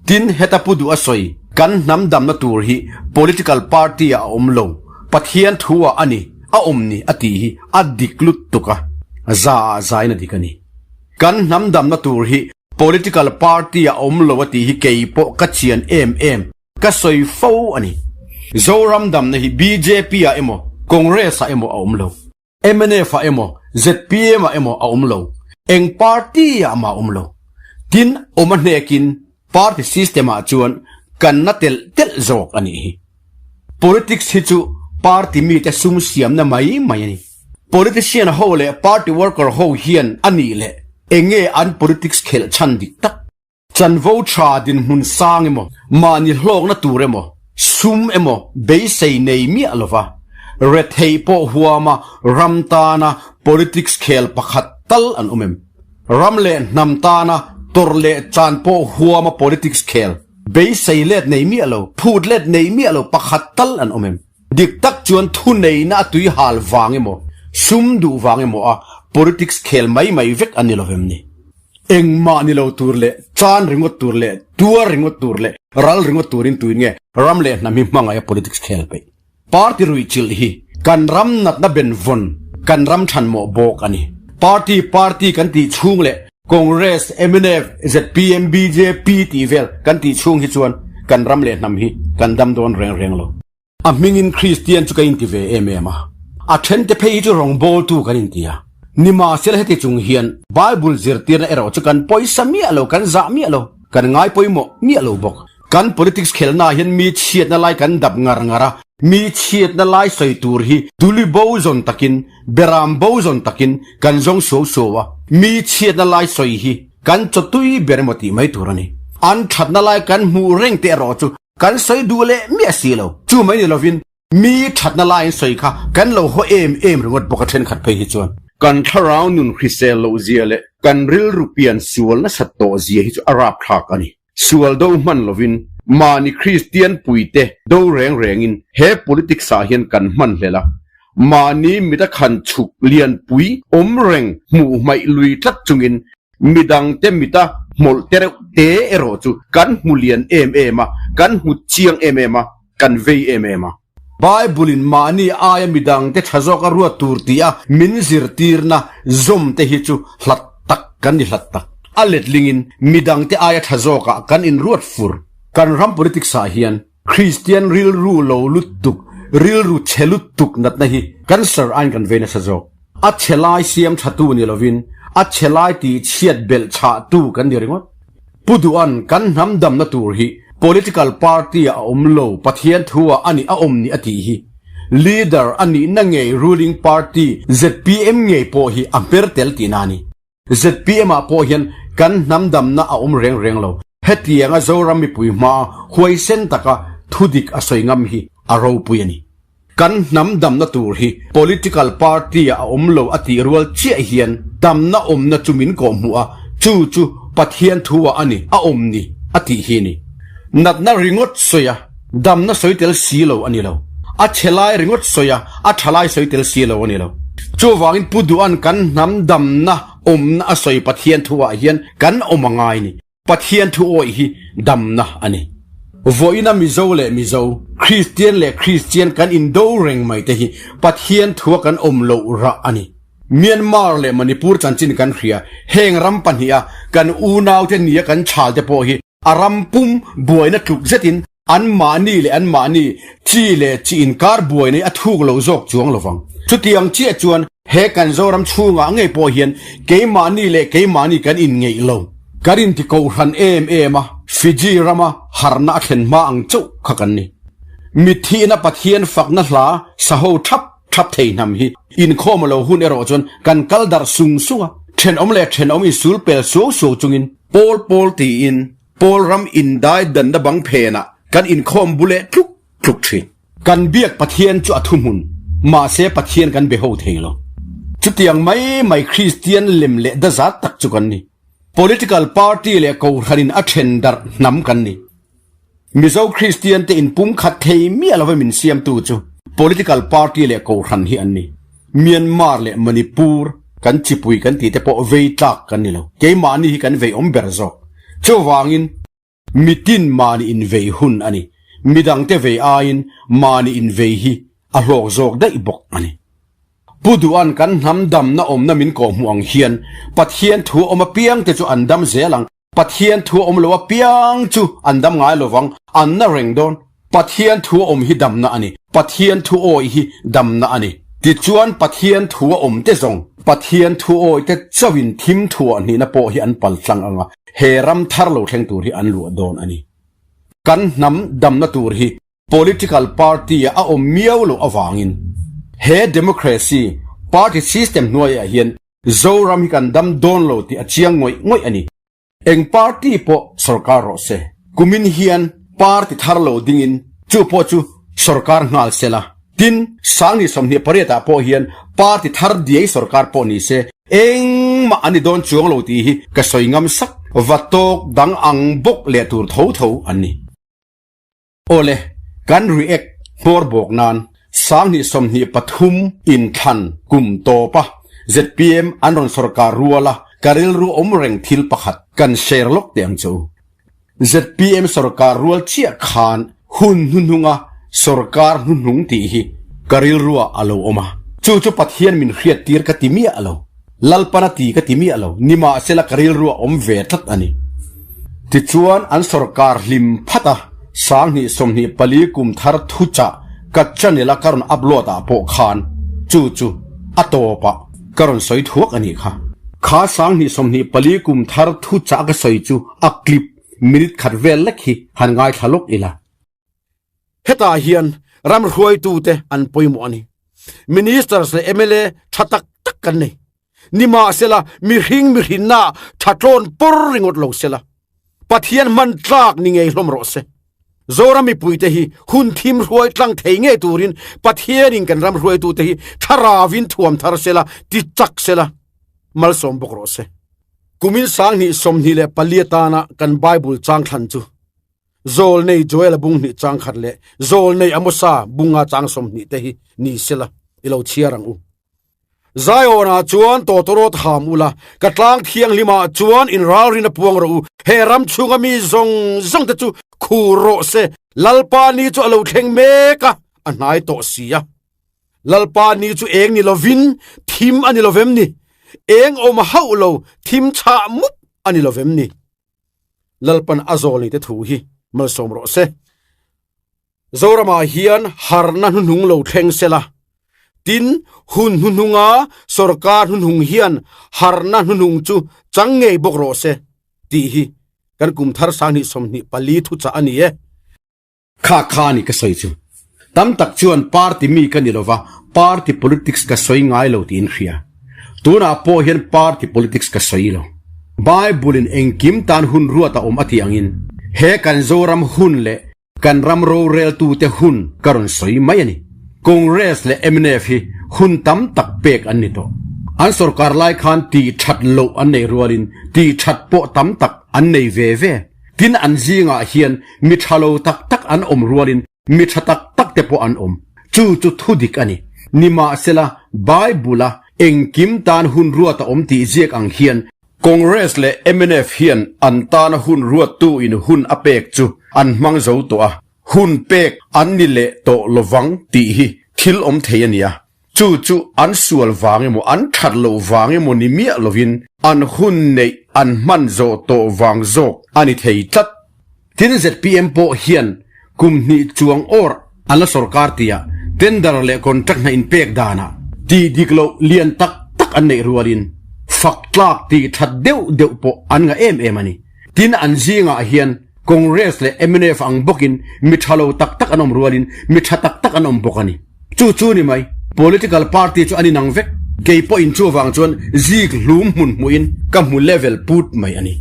Tin, heta pu duh a sawi, kan hnam damna tur hi political party ah a awm lo, Pathian thu ah a ni, a awm ni a tih hi a dik lutuk a, za ah zain a dik a ni. Kan hnam damna tur hi political party ah a awm lo a tih hi kei pawh ka chian em em, ka sawi fo a ni. Zoram damna hi bjp ah emaw Congress ah emaw a awm lo. Mnf ah emaw, zpm ah emaw a awm lo, eng party ah mah a awm lo. Tin, awm a hnekin party system ah chuan kan na telh telh zawk a nih hi. Politics hi chu party mite sum siamna mai mai a ni. Politician ho leh party worker ho hian a nih leh enge an politics khelh chhan dik tak? Chanvo tha dinhmun sang emaw, mahni hlawkna tur emaw, sum emaw beisei nei miah lova, retheih pawh huama ram tana politics khel pakhat tal an awm em? Ram leh hnam tana tawrh leh chan pawh huama politics khel beisei let nei miah lo, phut let nei miah lo pakhat tal an awm em? Dik tak chuan thuneihna a tui hal vang emaw, sum duh vang emaw a politics khel mai mai vek an ni lovem ni? Engmah ni lo tur leh chan ringawt tur leh tuar ringawt tur leh ral ringawt turin tuin nge ram leh hnam hi hmangaih a politics khel peih? Party ruihchilh hi kan ram natna benvawn, kan ram thanmawh bawk a ni. Party party kan tih chhung leh Congress, mnf, zpm, bjp tih vel kan tih chhung hi chuan kan ram leh hnam hi kan dam dawn reng reng lo. A hmingin Kristian chu ka inti ve em em a, a thente phei hi chu rawngbawltu kan inti a. Nimahsela heti chung hian Bible zirtirna erawh chu kan pawisa miah lo, kan zah miah lo, kan ngai pawimawh miah lo bawk. Kan politics khelhnaah hian mi chhiatna lai kan dap ngar ngar a, mi chhiatna lai sawi tur hi tuli bo zawn takin, beram bo zawn takin kan zawng suau suau a, mi chhiatna lai sawi hi kan chawtui ber emaw tih mai tur a ni. An thatna lai kan hmuh reng te erawh chu Kan sawi duh leh miah si lo. Chu mai ni lovin mi thatna laiin sawi kha kan lo haw em em ringawt bawk a thenkhat phei hi chuan. Kan thlarau nun hrisel loh zia leh kan rilru pian sual nasat tawh zia hi chu a rapthlak a ni. Sual do hman lovin mahni Kristian puite do reng rengin he politics ah hian kan hman hlel a, mahni mit a khan chhuk lianpui awm reng hmuh hmaih lui tlat chungin Midangte mita hmawlh te reuh te erawh chu kan hmu lian em em a, kan hmu chiang em em a, kan vei em em a. Bible-in mahni aia midangte tha zawka ruat tur tia min zirtirna zawm te hi chu hlat tak kan ni hlat tak. A letlingin midangte aia tha zawkah kan inruat fur. Kan ram politics-ah hian Kristian rilru lo lutuk, rilru chhe lutuk natna hi cancer aiin kan vei nasa zawk. A chhe lai siam thatu ni lovin a chhe lai tih chhiat belh chhahtu kan ni ringawt. Pu Duhan kan hnam damna tur hi political party ah a awm lo, Pathian thu ah a nih a awm ni a tih hi leader a nihna ngei ruling party zpm ngei pawh hi a hmer tel tihna a ni. Zpm ah pawh hian kan hnam damna a awm reng reng lo. Hetianga Zoram mipui hmaa huaisen taka thudik a sawi ngam hi a ropui a ni. Kan hnam damna tur hi political party ah a awm lo a tih rual chiah hian damna awmna chu min kawhhmuh a, chu chu Pathian thu ah a ni, a awm ni a tih hi a ni. Natna ringawt sawi a, damna sawi tel si lo a ni lo. A chhe lai ringawt sawi a, a tha lai sawi tel si lo a ni lo. Chuvangin Pu Duhan kan hnam damna awmna a sawi Pathian thu ah hian kan awm a ngai ni. Pathian thu awih hi damna a ni. Vawiina Mizo leh Mizo, Kristian leh Kristian kan indo reng mai te hi Pathian thua kan awm loh rah a ni. Myanmar leh Manipur chanchin kan hria, heng ram pahniha kan unaute nia kan chhalte pawh hi A ram pum buaina tluk zetin anmahni leh anmahni chi leh chi inkar buaina hi a thuk lo zawk chuang lo vang. Chutiang chiah chuan he kan Zoram chhungah ngei pawh hian keimahni leh keimahni kan inngeih lo. Kan inti kohhran em em a, Fiji rama harhna a thlen hma ang chauh kha kan ni. Mitthihna Pathian fakna hla saho thap Thap thei hnam hi inkhawm a lo hun erawh chuan kan kal darh sung sung a, thenawm leh thenawm insul pel suau suau chungin pawl pawl tiin pawl ram indai danna bang phenah kan inkhawm bu leh tluk tluk thin. Kan biak Pathian chu a thuhmun, mahse Pathian kan be ho thei lo. Chutiang mai mai Kristian lem leh dazat tak chu kan ni. Political party leh kohhranin a then darh hnam kan ni. Mizo Kristian te in pumkhat thei miah lova min siamtu chu political party leh kohhran hi an ni. Myanmar leh Manipur kan chipui kan tih te pawh vei tlak kan ni lo. Keimahni hi kan vei awm ber zawk. Chuvangin. Mitin mahni invei hun a ni. Midangte vei aiin mahni invei hi a hlawk zawk daih bawk a ni. Pu Duan kan hnam damna awmna min kawhhmuh ang hian Pathian thu awm apiangte chu an dam zel ang. Pathian thu awm lo apiang chu an dam ngai lovang, an na reng dawn. Pathian thu awm hi damna a ni. Pathian thu awi hi damna a ni. Tichuan Pathian thu a awm te zawng, Pathian thu awi te chauhin thim thuah hnihna pawh hi an pal tlang ang a, he ram thar lo thleng tur hi an luah dawn a ni. Kan hnam damna tur hi political party a awm miau loh avangin he democracy party system hnuaiah hian Zoram hi kan dam dawn lo tih a chiang ngawih ngawih a ni. Eng party pawh sorkar rawh se. Kumin hian party thar lo dingin chu pawh chu sorkar nghal se la. Tin, 2028 ah pawh hian party thar diai sorkar pawh ni se engmah an ni dawn chuang lo tih hi ka sawi ngam sak. Va tawk dang ang bawk leh tur tho tho an ni. Awle, kan react hmawr bawk nan 2023 inthlan kum tawpa zpm an rawn sorkar ruala ka rilru awm reng thil pakhat kan share lawk teh ang che u. Zpm sorkar rual chiah khan hun hnuhnunga sorkar hnuhnung tih hi ka rilruah a lo awm a, chu chu Pathian min hriattir ka ti miah lo. Lalpana ti ka ti miah lo, nimahsela ka rilru a awm ve tlat a ni. Tichuan an sorkar hlim phat a, 2024 kum thar thuchah ka channel a ka rawn upload ah pawh khan chu chu a tawpah ka rawn sawi thuak a nih kha. Kha 2024 kum thar thuchah ka sawi chu a clip minute khat vel lek hi han ngaithla lawk ila. Hetah hian ram hruaitute an pawimawh a ni. Ministers leh mla tha tak tak kan nei. Nimahsela mihring mihrinna tha tlawn pawr ringawt lo sela. Pathian hman tlak ni ngei hlawm rawh se. Zoram mipuite hi hun thim hruai tlang thei ngei turin Pathianin kan ram hruaitute hi tharavin thuam thar sela, ti chak sela, malsawm bawk rawh se. Kumin 2024 atana kan Bible chang thlan chu Zawlnei Joela bung hnih chang khat leh Zawlnei Amosa bunga chang 20 te hi ni sela i lo chhiar ang u. Zionah chuan tawtawrawt ham ula, ka tlang thianghlimah chuan inralrin a puang rawh u. He ram chhunga mi zawng zawng te chu khur rawh se, Lalpa ni chu a lo thleng mek a, a hnai tawh si a. Lalpa ni chu eng ni lovin thim a ni lovem ni? Eng awm hauh lo thim chhah mup a ni lovem ni? Lalpan a zawl nei te thu hi malsawm rawh se. Zoramah hian harna hnuhnung lo thleng sela. Tin, hun hnuhnunga sorkar hnuhnung hian harna hnuhnung chu chang ngei bawk rawh se tih hi kan kum thar 2024 thuchah a ni e. Kha kha a ni ka sawi chu. Tam tak chuan party mi ka ni lova, party politics ka sawi ngai lo tiin hria. Tunah pawh hian party politics ka sawi lo. Bible in engkim tan hun ruat a awm a tih angin he kan Zoram hun leh kan ram roreltute hun ka rawn sawi mai a ni. Congress leh mnf hi hun tam tak pek an ni tawh. An sorkar lai khan tih that loh an nei rualin tih that pawh tam tak an nei ve ve. Tin an zingah hian mi tha lo tak tak an awm rualin mi tha tak tak te pawh an awm. Chu chu thu dik a ni. Nimahsela, Bible-a engkim tan hun ruat a awm tih ziak ang hian Congress leh mnf hian an tana hun ruattu in hun a pek chu an hmang zo tawh a, hun pek an ni leh tawh lovang tih hi thil awm thei a nia. Chu chu an sual vang emaw an that loh vang emaw ni miah lovin an hun neih an hman zawh tawh vang zawk a ni thei tlat. Tin zpm pawh hian kum hnih chuang awr an la sorkar tia tender leh contract hna inpek danah tih dik loh lian tak tak an neih rualin fak tlak tih that deuh deuh pawh an ngah em em a ni. Tin an zingah hian Congress leh mnf ang bawkin mi tha lo tak tak an awm rualin mi tha tak tak an awm bawk a ni. Chu chu ni mai, political party chu an inang vek. Kei pawhin chuvang chuan zik hlum hmun hmuhin ka hmu level put mai a ni.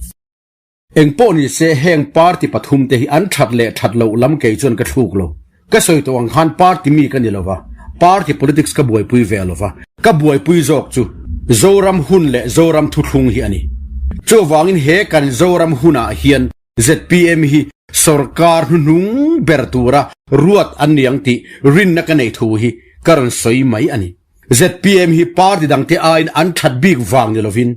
Eng pawh ni se heng party pathum te hi an that leh that loh lam kei chuan ka thluk lo. Ka sawi tawh ang khan party mi ka ni lova, party politics ka buaipui ve lova, ka buaipui zawk chu Zoram hun leh Zoram thuthlung hi a ni. Chuvangin he kan Zoram hunah hian zpm hi sorkar hnuhnung ber tura ruat an ni ang tih rinna ka nei thu hi ka rawn sawi mai a ni. Zpm hi party dangte aiin an that bik vang ni lovin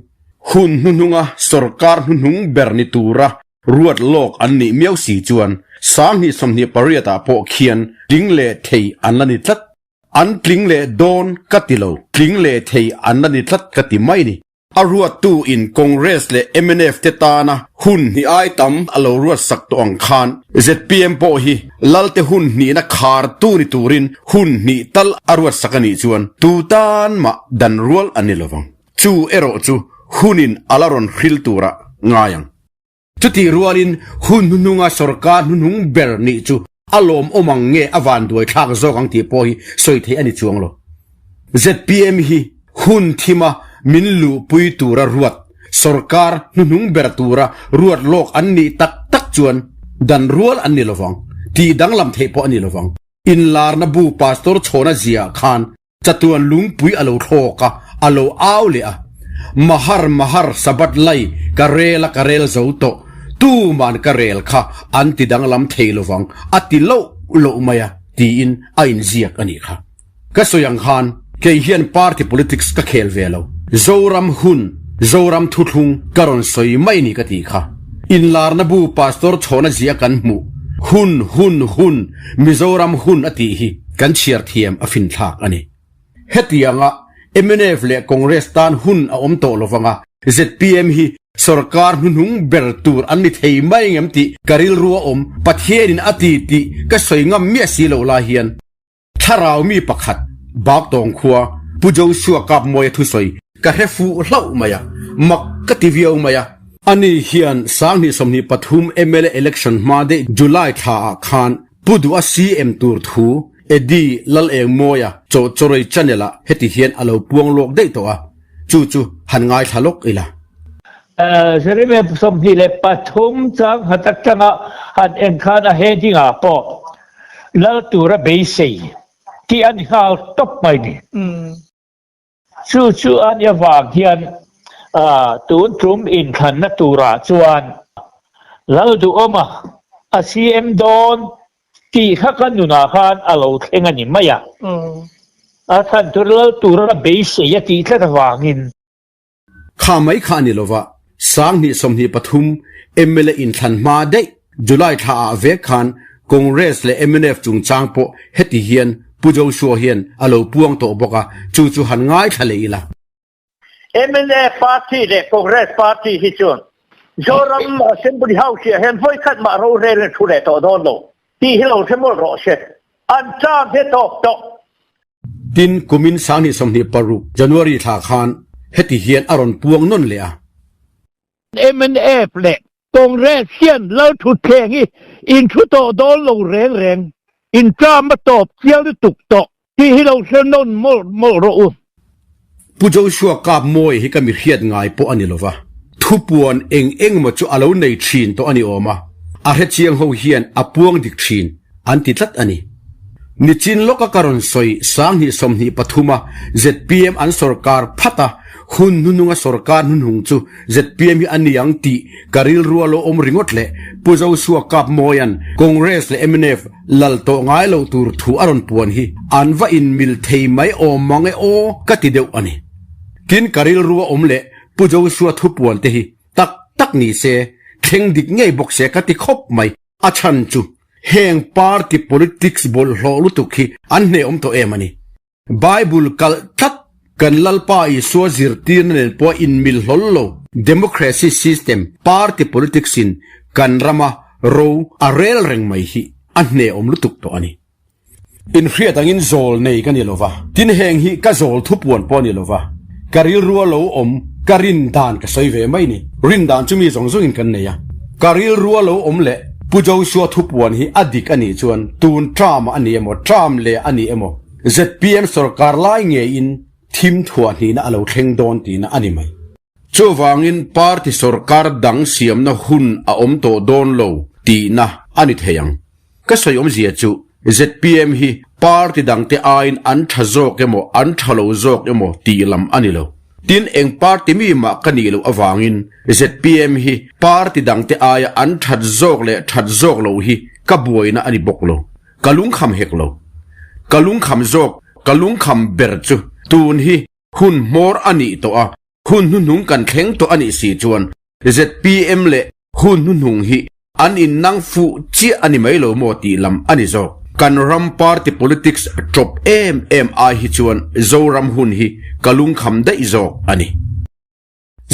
hun hnuhnunga sorkar hnuhnung ber ni tura. Ruat lawk an nih miau si chuan 2028 ah pawh khian tling leh thei an la ni tlat. An tling leh dawn ka ti lo, tling leh thei an la ni tlat ka ti mai ni. A ruattu in Congress leh mnf te tana hun hnih ai tam a lo ruat sak tawh ang khan zpm pawh hi Lalte hun hnihna khartu ni turin hun hnih tal a ruat sak a nih chuan tu tan mah dan rual a ni lovang. Chu erawh chu hunin a la rawn hril turah ngai ang. Chutih rualin hun hnuhnunga sorkar hnuhnung ber nih chu a lawmawm ang nge a vanduai thlak zawk ang tih pawh hi sawi theih a ni chuang lo. Zpm hi hun thima min luhpui tura ruat sorkar hnuhnung ber tura ruat lawk an nih tak tak chuan dan rual an ni lovang, tih danglam theih pawh a ni lovang. Inlarna bu Pastor Chhawna ziah khan Chatuan lungpui a lo thlawk a, a lo au leh a. Mahar, Mahar, Sabbath lai ka rel a ka rel zo tawh, tuman ka rel kha an ti danglam thei lovang, a ti loh loh mai a, tiin a inziak a nih kha. Ka sawi ang khan kei hian party politics ka khel ve lo. Zoram hun, Zoram thuthlung ka rawn sawi mai ni ka tih kha. Inlarna bu Pastor Chhawna zia kan hmuh, hun, hun, hun, Mizoram hun a tih hi kan chhiar thiam a finthlak a ni. Hetianga mnf leh Congress tan hun a awm tawh lovang a, zpm hi sorkar hnuhnung ber tur an ni thei mai ngem tih ka rilru a awm, Pathianin a ti tih ka sawi ngam miah si lo lai hian thlarau mi pakhat Baktawng khua Pu Joshua Kapmawia thusawi ka hre fuh hlauh mai a, mak ka ti viau mai a. Ani hian 2023 mla election hma daih July thla ah khan Pu Duha CM tur thu Eddie Lalengmawia Chawhchawrei channel ah heti hian a lo puang lawk daih tawh a, chu chu han ngaithla lawk ila. Jeremiah 23 chang khat atanga han en khan a heading ah pawh Lal tura beisei tih a ni nghal tawp mai ni. Chu chu a nia vang hian tun tum inthlanna turah chuan Lalduhawma a CM dawn tih kha ka nunah khan a lo thleng a ni mai a. A thlan tur lal tura beisei a tih tlat avangin. Kha mai kha a ni lova, 2023 mla inthlan hma daih July thla ah vek khan Congress leh mnf chungchang pawh heti hian Pu Joshua hian a lo puang tawh bawk a, chu chu han ngaithla leh ila. Mnf party leh Congress party hi chuan Zoram Assembly House ah hian vawikhat mah rorel in thu leh tawh dawn lo tih hi lo hre mawlh rawh se. An term hi tawp tawh. Tin, kumin 2026 January thla khan heti hian a rawn puang nawn leh a. Mnf leh Congress hian Lalthutthleng hi in thu tawh dawn lo reng reng, in term a tawp chiang lutuk tawh tih hi lo hre nawn mawlh mawlh rawh u. Pu Joshua Kap Mawi hi ka mi hriat ngai pawh a ni lova, thupuan eng eng maw chu a lo nei thin tawh a ni awm a, a hrechiang ho hian a puang dik thin an ti tlat a ni. Nichin lawka ka rawn sawi 2023 a zpm an sorkar phat a, hun hnuhnunga sorkar hnuhnung chu zpm hi a ni ang tih ka rilru a lo awm ringawt leh Pu Joshua Kap Mawia'n Congress leh mnf lal tawh ngai lo tur thu a rawn puan hi an va inmil thei mai awm mang e aw ka ti deuh a ni. Tin ka rilru a awm leh Pu Joshua thupuan te hi tak tak ni se, thleng dik ngei bawk se ka ti khawp mai. A chhan chu heng party politics bawlhhlawh lutuk hi an hnehawm tawh em a ni. Bible kalh tlat kan Lalpa Isua zirtirna nen pawh a inmil hlawl lo. Democracy system, party politics in kan rama ro a rel reng mai hi a hnehawm lutuk tawh a ni. Inhriat angin zawl nei ka ni lova, tin heng hi ka zawl thupuan pawh a ni lova, ka rilru a lo awm, ka rin dan ka sawi ve mai ni. Rin dan chu mi zawng zawngin kan nei a, ka rilru a lo awm leh Pu Joshua thupuan hi a dik a nih chuan tun term a ni emaw, term leh a ni emaw, zpm sorkar lai ngeiin thim thuah hnihna a lo thleng dawn tihna a ni mai. Chuvangin party sorkar dang siamna hun a awm tawh dawn lo tihna a ni thei ang. Ka sawi awmzia chu zpm hi party dangte aiin an tha zawk emaw an tha lo zawk emaw tih lam a ni lo. Tin eng party mi mah ka nih loh avangin zpm hi party dangte aia an that zawk leh that zawk loh hi ka buaina a ni bawk lo. Ka lungkham hek lo. Ka lungkham zawk, ka lungkham ber chu tun hi Hun hmawr a nih tawh a, hun hnuhnung kan thleng tawh a nih si chuan zpm leh Hun hnuhnung hi an innang fuh chiah a ni mai lo maw tih lam a ni zawk. Kan ram party politics tawp em em ai hi chuan Zoram hun hi ka lungkham daih zawk a ni.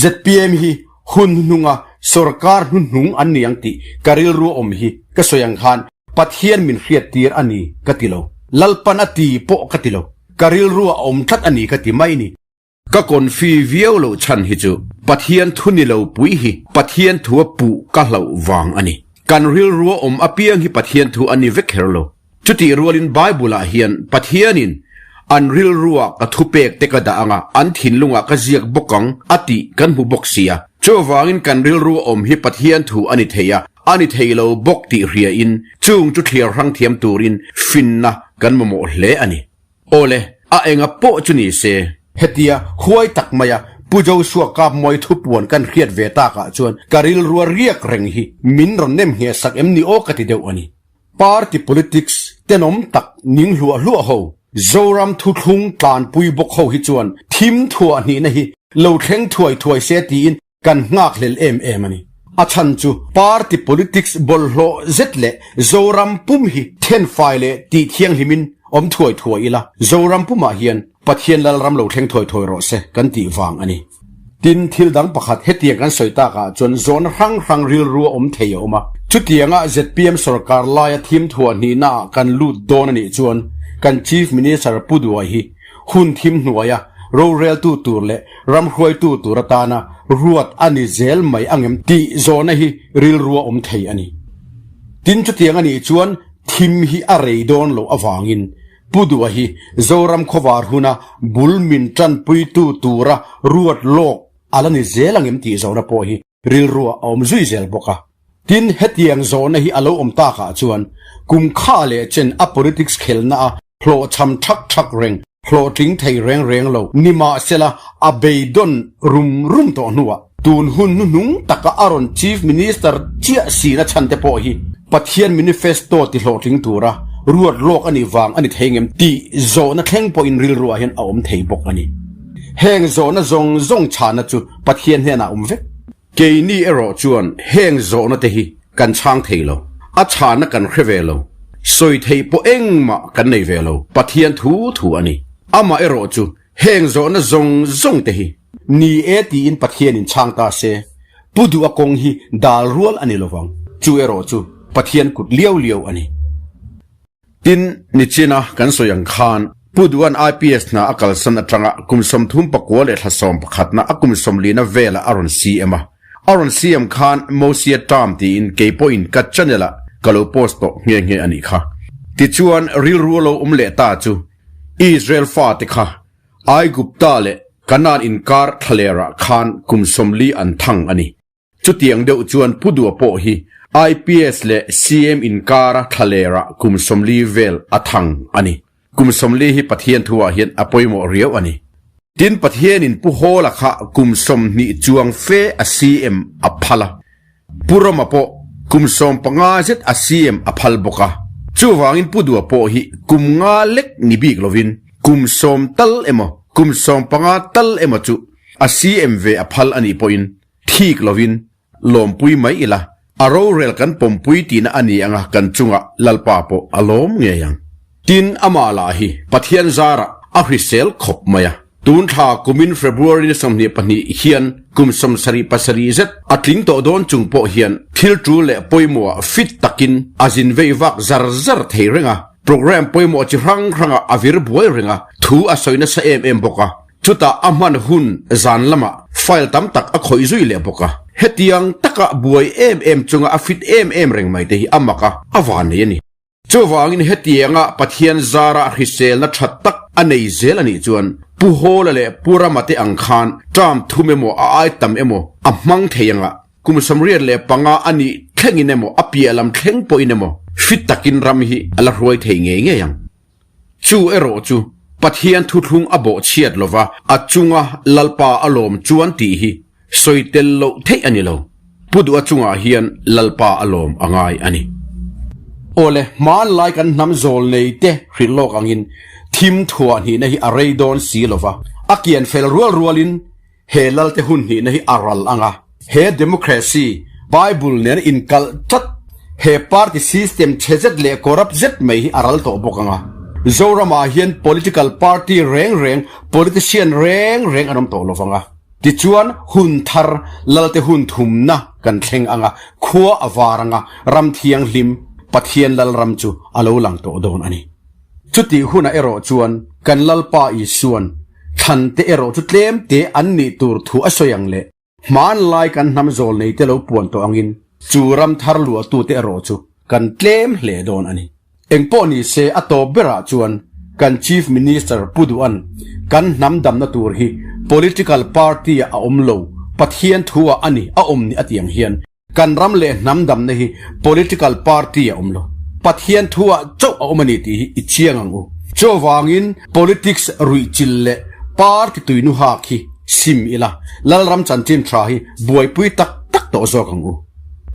Zpm hi hun hnuhnunga sorkar hnuhnung an ni ang tih ka rilru awm hi ka sawi ang khan Pathian min hriattir a ni ka ti lo. Lalpan a ti pawh ka ti lo. Ka rilru a awm tlat a ni ka ti mai ni. Ka confi viau loh chhan hi chu Pathian thu ni lo pui hi Pathian thua puh ka hlauh vang a ni. Kan rilrua awm apiang hi Pathian thu a ni vek kher lo. Chutih rualin Bible-ah hian Pathianin an rilrua ka thupek te ka dah anga an thinlungah ka ziak bawk ang a tih kan hmu bawk sia. Chuvangin kan rilrua awm hi Pathian thu a ni thei a, a ni thei lo bawk tih hriain chung chu thliar hrang thiam turin finna kan mamawh hle a ni. Awle, a enga pawh chu ni se. Hetia huai tak maia Pu Joshua Kapmawi thupuan kan hriat ve takah chuan ka rilrua riak reng hi min rawn nem ngheh sak em ni aw ka ti deuh a ni. Party politics tenawm tak ning hluah hluah ho, Zoram thuthlung tlanpui bawk ho hi chuan thim thuah hnihna hi lo thleng thuai thuai se tiin kan nghakhlel em em a ni. A chhan chu party politics bawlhhlawh zet leh Zoram pum hi thenfai leh tih thianghlimin awm thuai thuai ila, Zoram pumah hian Pathian Lalram lo thleng thuai thuai rawh se kan tih vang a ni. Tin, thil dang pakhat hetiang kan sawi takah chuan zawhna hrang hrang rilru a awm thei a awm a. Chutianga zpm sorkar laia thim thuah hnihnaah kan lut dawn a nih chuan kan Chief Minister Pu Duai hi hun thim hnuaia roreltu tur leh ram hruaitu tur atana ruat a ni zel mai angem tih zawhna hi rilru a awm thei a ni. Tin, chutiang a nih chuan thim hi a rei dawn loh avangin Pu Duha hi Zoram khawvar huna bul min tanpuitu tura ruat lawk a la ni zel angem tih zawhna pawh hi rilruah a awm zui zel bawk a. Tin, hetiang zawhna hi a lo awm takah chuan kum kha leh chen a politics khelna a hlawhchham thak thak reng, hlawhtling thei reng reng lo nimahsela a beidawn rum rum tawh hnuah, Tun hun hnuhnung taka a rawn Chief Minister chiah sina chhan te pawh hi Pathian manifesto ti hlawhtling tura ruat lawk a nih vang a ni thei ngem tih zawhna thleng pawhin rilruah hian a awm thei bawk a ni. Heng zawhna zawng zawng chhana chu Pathian hnenah a awm vek. Keini erawh chuan heng zawhna te hi kan chhang thei lo, a chhana kan hre ve lo, sawi theih pawh engmah kan nei ve lo, Pathian thu thu a ni. Amah erawh chu Heng zawhna zawng zawng te hi. Ni e tiin Pathianin chhang ta se, Pu Duha kawng hi dal rual a ni lovang. Chu erawh chu Pathian kut liau liau a ni. Tin, nichina kan sawi ang khan, Pu Duha'n IPS hna a kalsan atanga kum 34 leh thla sawmpakhatna a kum sawmlina velah a rawn CM a. A rawn CM khan Mosia term tiin kei pawhin ka channel ah ka lo post tawh nghe nghe a nih kha. Tichuan, rilru a lo awm leh ta chu Israel fate kha Aigupta leh Kanaan inkar thlalerah khan kum 40 an thang a ni. Chutiang deuh chuan Pu Dua pawh hi IPS leh CM inkara thlalerah kum 40 vel a thang a ni. Kum 40 hi Pathian thuah hian a pawimawh riau a ni. Tin Pathianin Pu Hawla kha kum 20 chuang fe a CM a phal a. Pu Rama pawh kum 15 zet a CM a phal bawk a, chuvangin Pu Dua pawh hi kum nga lek ni bik lovin kum 10 tal emaw kum 15 tal emaw chu a CM ve a phal a nih pawhin thik lovin lawmpui mai ila, a rorel kan pawmpui tihna a ni anga kan chungah Lalpa pawh a lawm ngei ang. Tin, amah lah hi Pathian zarah a hrisel khawp mai a. Tun thla kumin February ni 22 hian kum 77 zet a tling tawh dawn chung pawh hian thil tul leh pawimawhah fit takin a zin vei vak zar zar thei reng a. Programme pawimawh chi hrang hrangah a vir buai reng a, thu a sawi nasa em em bawk a. Chutah a hman hun zan lamah file tam tak a khawih zui leh bawk a. Hetiang taka buai em em chunga a fit em em reng mai te hi a mak a, a vannei a ni. Chuvangin hetianga Pathian zara hriselna tha tak a nei zel a nih chuan Pu Hawla leh Pu Rama te ang khan term thum emaw a ai tam emaw a hmang thei anga kum 75 a nih thlengin emaw a piah lam thleng pawhin emaw fit takin ram hi a la hruai thei ngei ngei ang. Chu erawh chu Pathian thuthlung a bawhchhiat lova a chunga Lalpa a lawm chuan tih hi Sawi tel loh theih a ni lo. Pu Duha chungah hian Lalpa a lawm a ngai a ni. Awle, hmanlai kan hnam zawl nei te hrilh lawk angin thim thuah hnihna hi a rei dawn si lo va, a kian fel rual rualin he Lalte hun hnihna hi a ral ang a. He democracy. Bible nen inkalh tlat he party system chhe zet leh corrupt zet mai hi a ral tawh bawk ang a. Zoramah hian political party reng reng, politician reng reng an awm tawh lo vang a. Tichuan hun thar Lalte hun thumna kan thleng ang a, khua a var ang a, ram thianghlim Pathian Lalram chu a lo lang tawh dawn a ni. Chutih hunah erawh chuan kan Lalpa Isuan thlante erawh chu tlemte an nih tur thu a sawi ang leh hmanlai kan hnam zawl neite lo puan tawh angin chu ram thar luahtute erawh chu kan tlem hle dawn a ni. Engpawh ni se a tawp berah chuan kan Chief Minister Pu Duhan kan hnam damna tur hi political party-ah a awm lo, Pathian thu-ah a ni a awm ni a ti ang hian Kan ram leh hnam damna hi political party a awm lo. Pathian thu ah chauh a awm a ni tih hi i chiang ang u. Chuvangin politics ruihchilh leh party tuinu hak hi sim ila, Lalram chanchin tha hi buaipui tak tak tawh zawk ang u.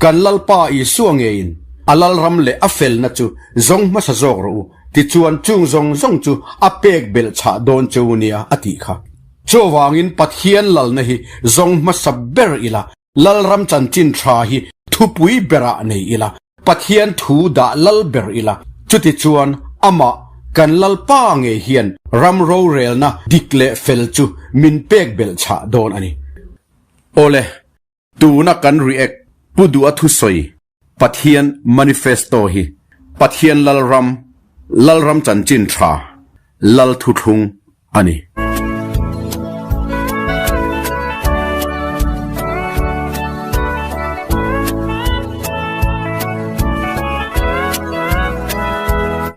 Kan Lalpa Isua ngeiin a Lalram leh a felna chu zawng hmasa zawk rawh u, tichuan chung zawng zawng chu a pek belh chhah dawn cheu nia a tih kha. Chuvangin Pathian lalna hi zawng hmasa ber ila, Lalram chanchin tha hi thupui berah nei ila, Pathian thu dah lal ber ila, chutichuan amah kan Lalpa ngei hian ram rorelna dik leh fel chu min pek belh chhah dawn a ni. Awle, tuna kan react Pu Duha thusawi Pathian manifesto hi Pathian Lalram, Lalram chanchin tha, Lal thuthlung a ni.